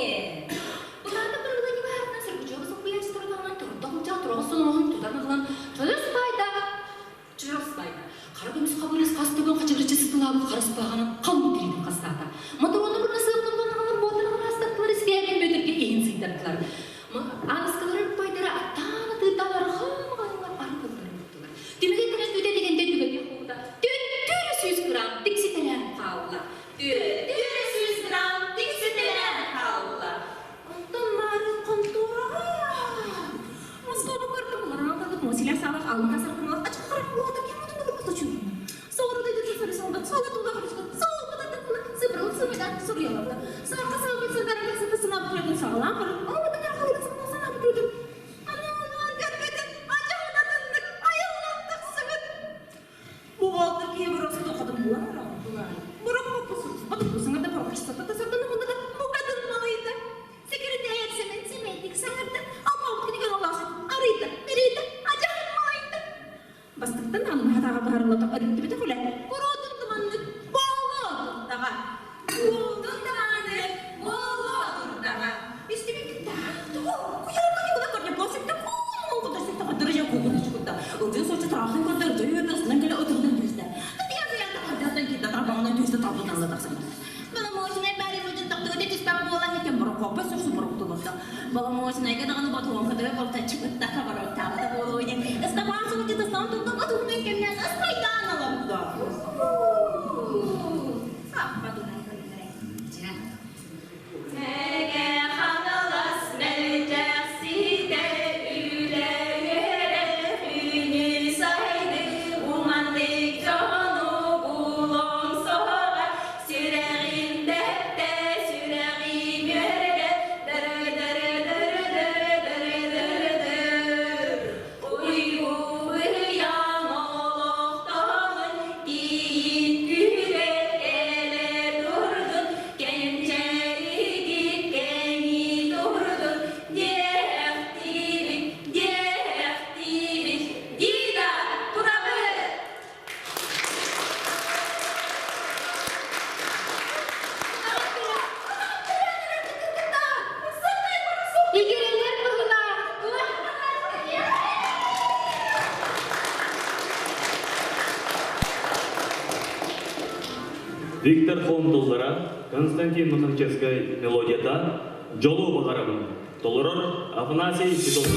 Былаата бырылыгы баһарынан Сергучева соппуйааччы турутаҕынан турда сылдьан тураҕас соноҕоһун тутан ылан чойос баайдаах чойос баайда хара көмүс хабырыс хас төгөн хачыгырыччы сытылаабыт харыс бааҕынан халыҥ тириитин хастаата. Моторону бырна сыаллан аҕалан буотан аҕараастаттылар искээгин Бүөтүргэ иһин сыйдардылар. Ааныскаларын пайдара аттаан атыырдаалар хаамаҕайылар арыгылларын туттулар. Түмүгэ күнүс бүтэ дигэнтэн түгэтиэх буолбута 400 грамм тикситэлээн хаалла. 400 грамм тикситэлээн хаалла. Онтон маарыын хонтуораҕа Москваба көрдүм, олорон көрбүт Мосиля саалах аллаха саркыналах ачык харах буолта ким отун тугу сочуйна. Соҕуруу дойдутун сорусалбат, суола туула хабыскат, суол бутаттан сыбырыл сымыйдан суруйаларда. Сарка саалбыт сардарыгар сыта сынаабыт туратын саҕалаан баран, оҕотун архалыгын сыта санаабыт туратын. Анаан көрбөтүн, ажаһынатыннык айыллан тахсыбыт. Буҕаалтыр киһи бороосу тоқотун булан Бұрын саңарда бұрын сатаны мұнда да букатын малыйды. Секретер Семен Сементик саңарда алпауыт күнігер оласы арыйды, берейді, ажаһын малыйды. Бастықтан анын хатаға баарылата өрүттүбүтэ хүлэ. Куруутун туманнык боло турдаға. Куруутун туманнык боло турдаға. Истибиккин тугу куярка никуда көрне плосикта куу кудасыкта кадырыжа куу кудасыкта. Ылдын сочу трахын көрдөр дөйөтөсүнөн келе отурдун түстэ. Тиген сыянта кардatan китта тарбағынан түстэ тарбытан тахсан. Баламуосунай баары мужун тохтугута түспэк буолан иккен борокуоппа сурсу бороктулурда. Баламуосунайга даҕаны ботуон кытары бортаччыбытта хабароттаабыта буолуо диэн Ыстапаан сугутчутастан турдун отуһунан кэмнээн ыстайдаан олордо. Саппатынан көрдөрө. Мэгэ Хаҥалас мэлдьэхситэ үлэ үөрэх үүнүү сайдыы уманнык дьону булуоҥ суоҕа сүрэҕим дэптэ сүрэҕим үөрэ дыры-дыры-дыры-дыры-дыры-дыр уйгу быйаҥ олохтоһун кийиит күүрэр кэлэ турдун кэнчэригит кэҥии турдун диэхтиибит диэхтиибит Дида турабыт. Игирелер быһылаах. Виктор Хон тыллара Константин Маханчевскай мелодията «Дьолу баҕарабын» толорор Афанасий Титов.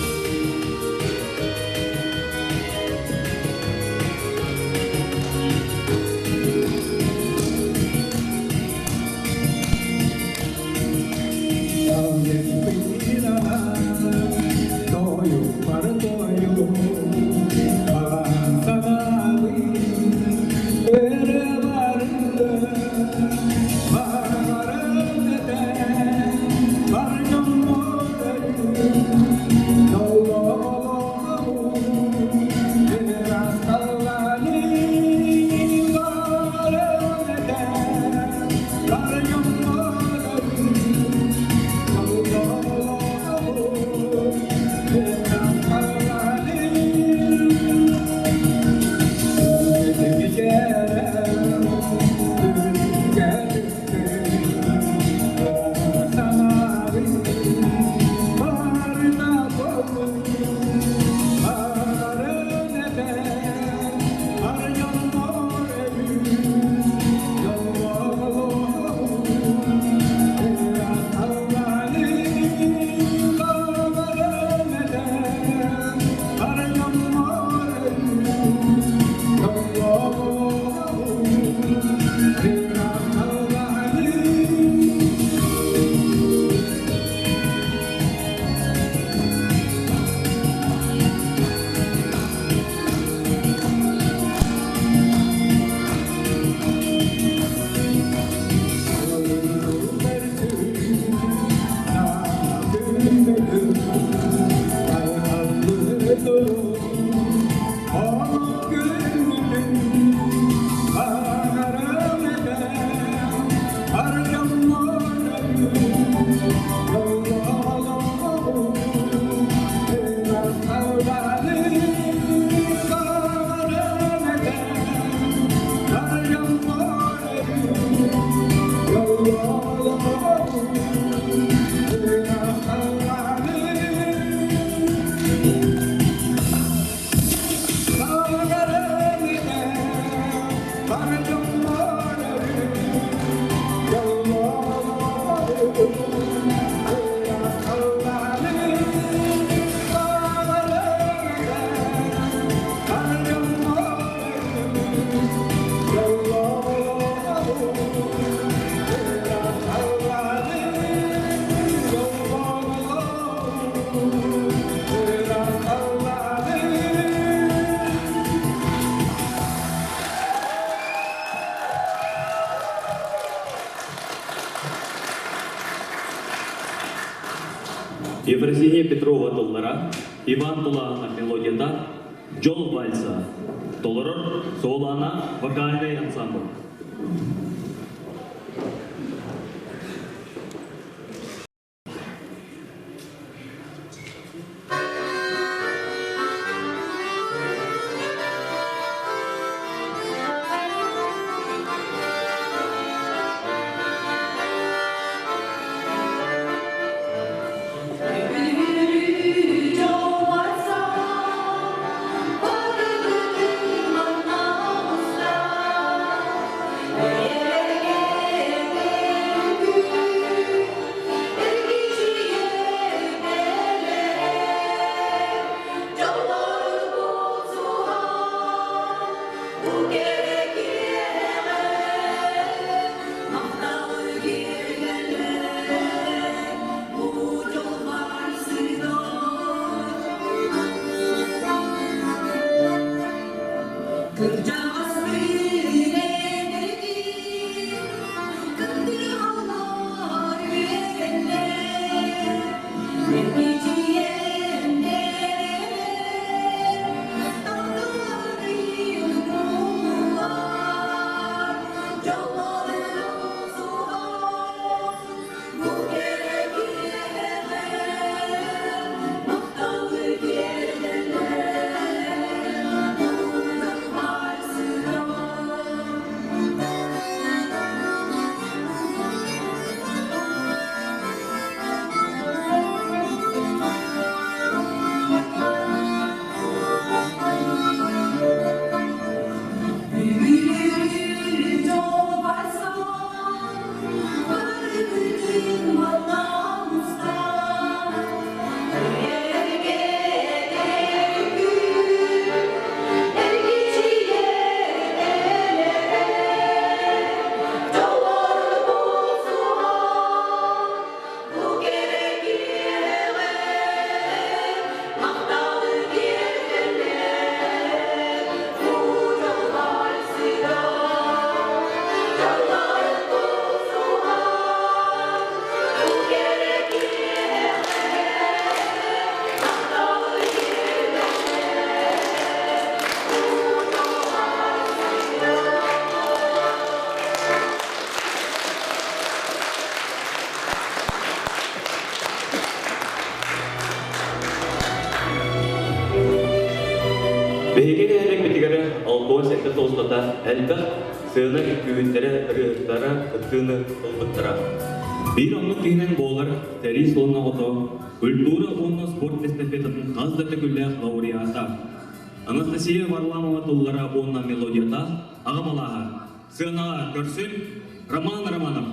Ефросинья Петрова тыллара, Иван Тулаанов мелодията, Дьол вальса. Толорор Суолаана вокальнай ансамбль. Биһиги нэһилиэкпитигэр 67 сыл устата элбэх сыана үҥкүүһүттэрэ, ырыаһыттара кыттыыны ылбыттара. Биир оннук киһинэн буолар сэрии сылын оҕото, культура уонна спорт эстафетатын хас да төгүллээх лауреата. Анастасия Варламова тыллара уонна мелодията аҕам алааһа. Сыанаҕа көрсүн Роман Романов.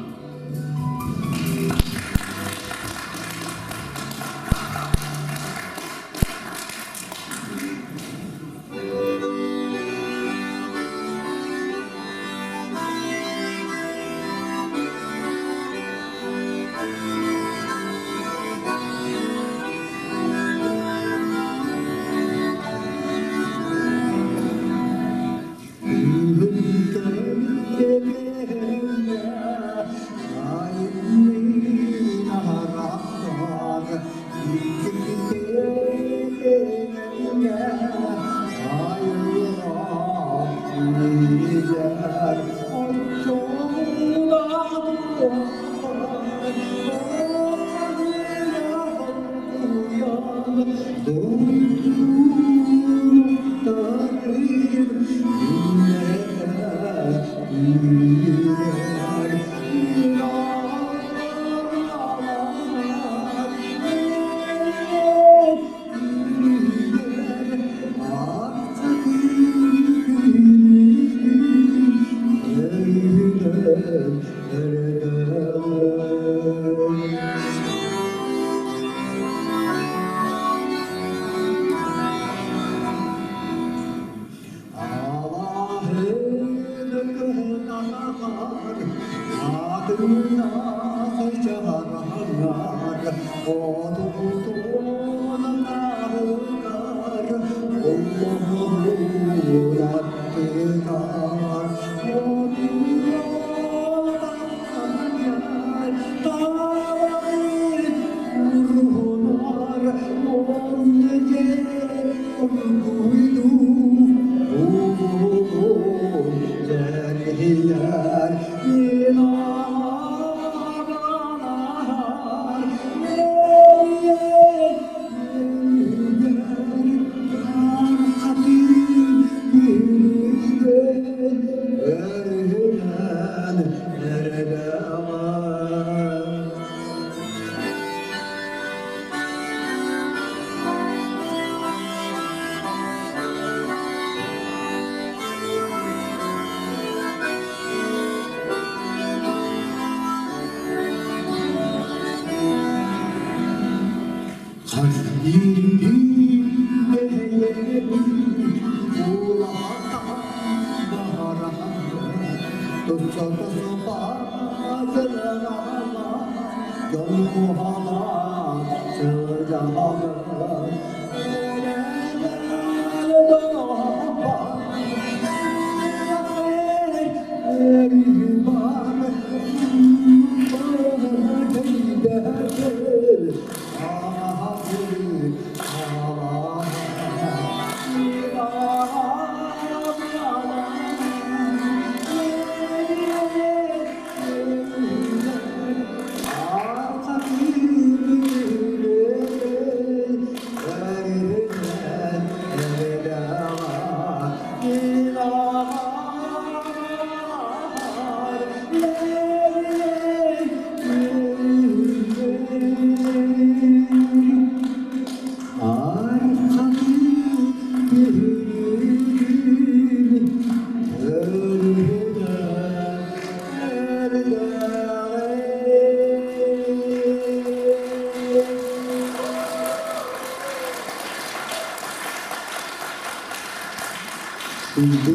Күндү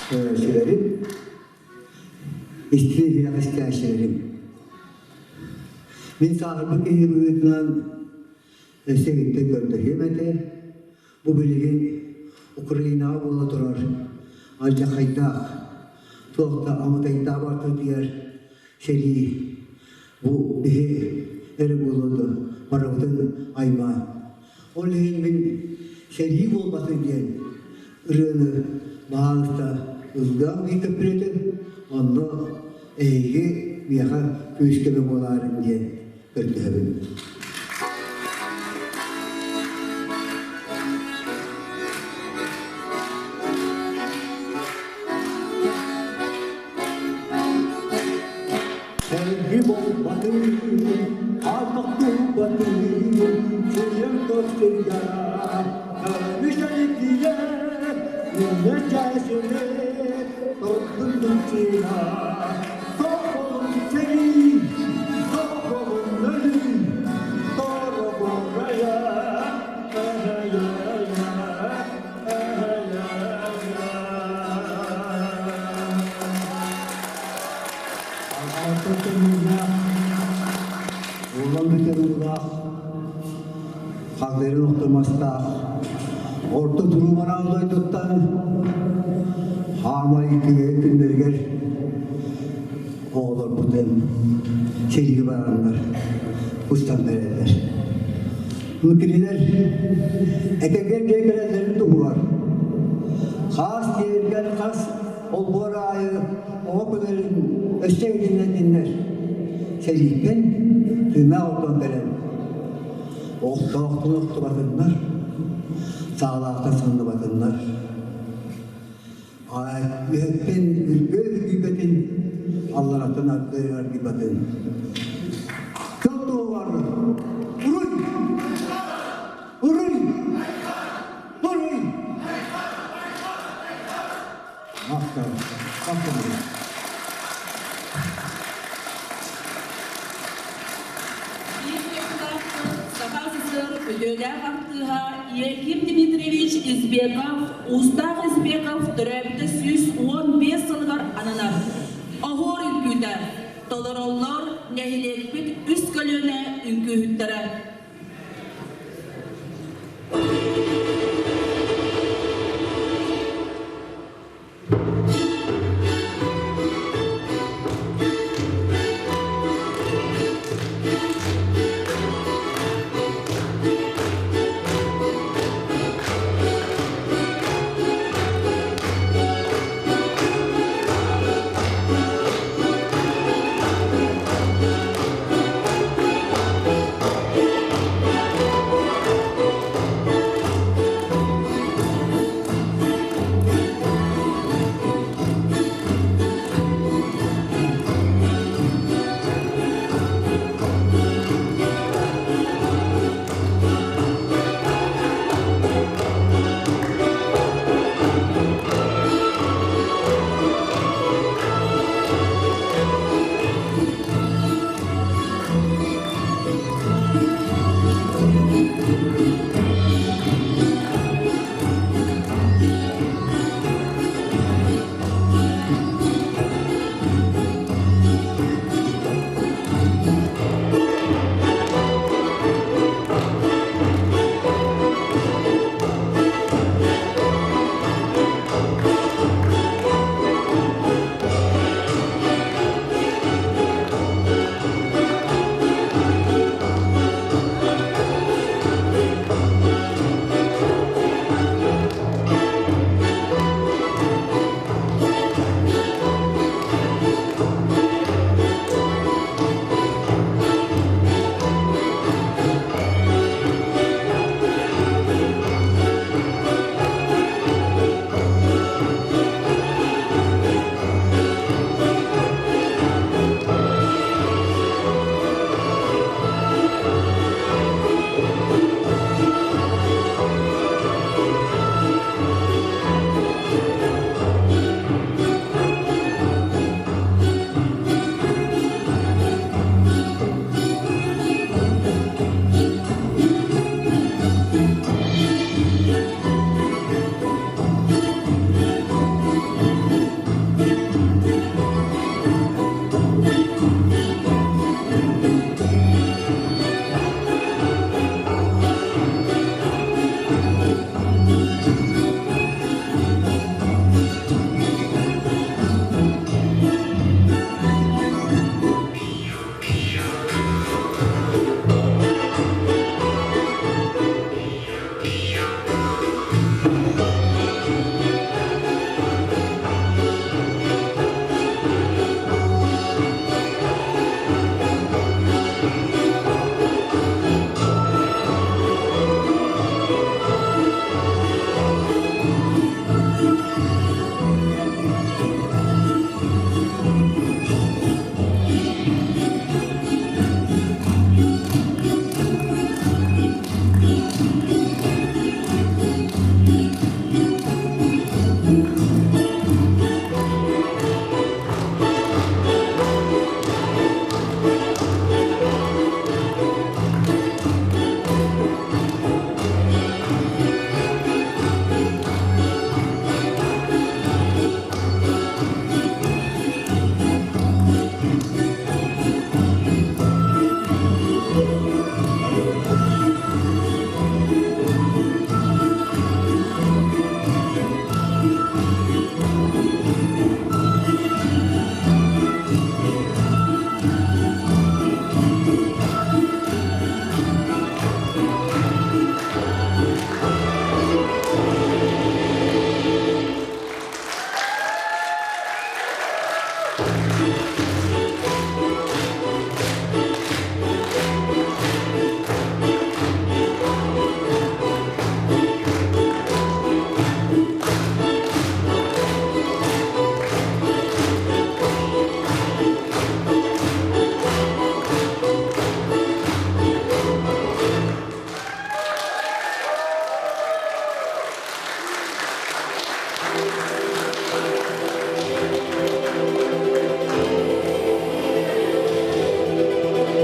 көрөөччүлэрим, истиҥ иһирэх истээччилэрим! Мин сааһырбыт киһи быһыытынан өссө иһиттэн көрдөһүөм этэ. Бу билигин Украинаҕа буола турар алдьархайдаах, туох да аматайдаах ортотугар сэрии бу биһи эрэ буолуо дуо, барыбытын аймаан. Ол иһин мин сэрии буолбатын диэн ырыаны баһаалыста ыллыам дии онно эһиги миэхэ күүс-көмө буолаарыҥ диэн көрдөһөбүн. Сэрги болбатын, ардах турбатын, сирем көстүргә, көмүшәликие, күннәчәсене, тордун сина, тоқолун сери, тоқолун өлү, тороборая, Улан бүтэр уулаах, хагдарын охтумастаах, орто туруу дойдуттан хаамай күһэ күннэригэр оҕолорбутун сэриигэ бараннар устан бэрэллэр. Кинилэр этэгэр дьиэ кэлэллэрин туһугар хаас тиэргэн хас олбуор аайы оҕо көлөрүн өссө иһитиннэрдиннэр. Сэрииттэн тыыннаах ордон кэлэн охтоохтун охтубатыннар, саалаахтан санныбатыннар. Үһэттэн үргө үргүйбэтин, аллараттан аргы аргыйбатын. Кыл туһугар уруй! Уруй! Уруй! Махтал. Махтал. Саха СССР үтүөлээх артыыһа Яким Дмитриевич Избеков, Уустаах Избеков төрөөбүтэ 115 сылыгар ананар. Оһуор үҥкүүтэ. Толороллор нэһилиэкпит үс көлүөнэ үҥкүүһүттэрэ.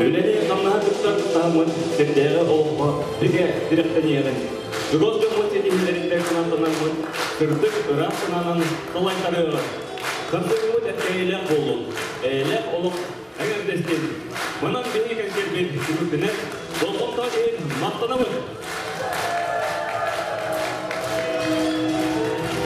Үлэни хамнаһа кытта таһыммыт сирдээҕи олоххо бигэ тирэхтэниэҕин. Чугас дьоммут ситиһиилэриттэн санаатанаммыт сырдык ыраас санаанан салайтарыаҕын. Сарсыҥҥыбыт эйэлээх буоллун, эйэлээх олох эҥэрдэстин. Манан биһиги кэнсиэрбит түмүктэнэр. Болҕомто иһин махтанабыт!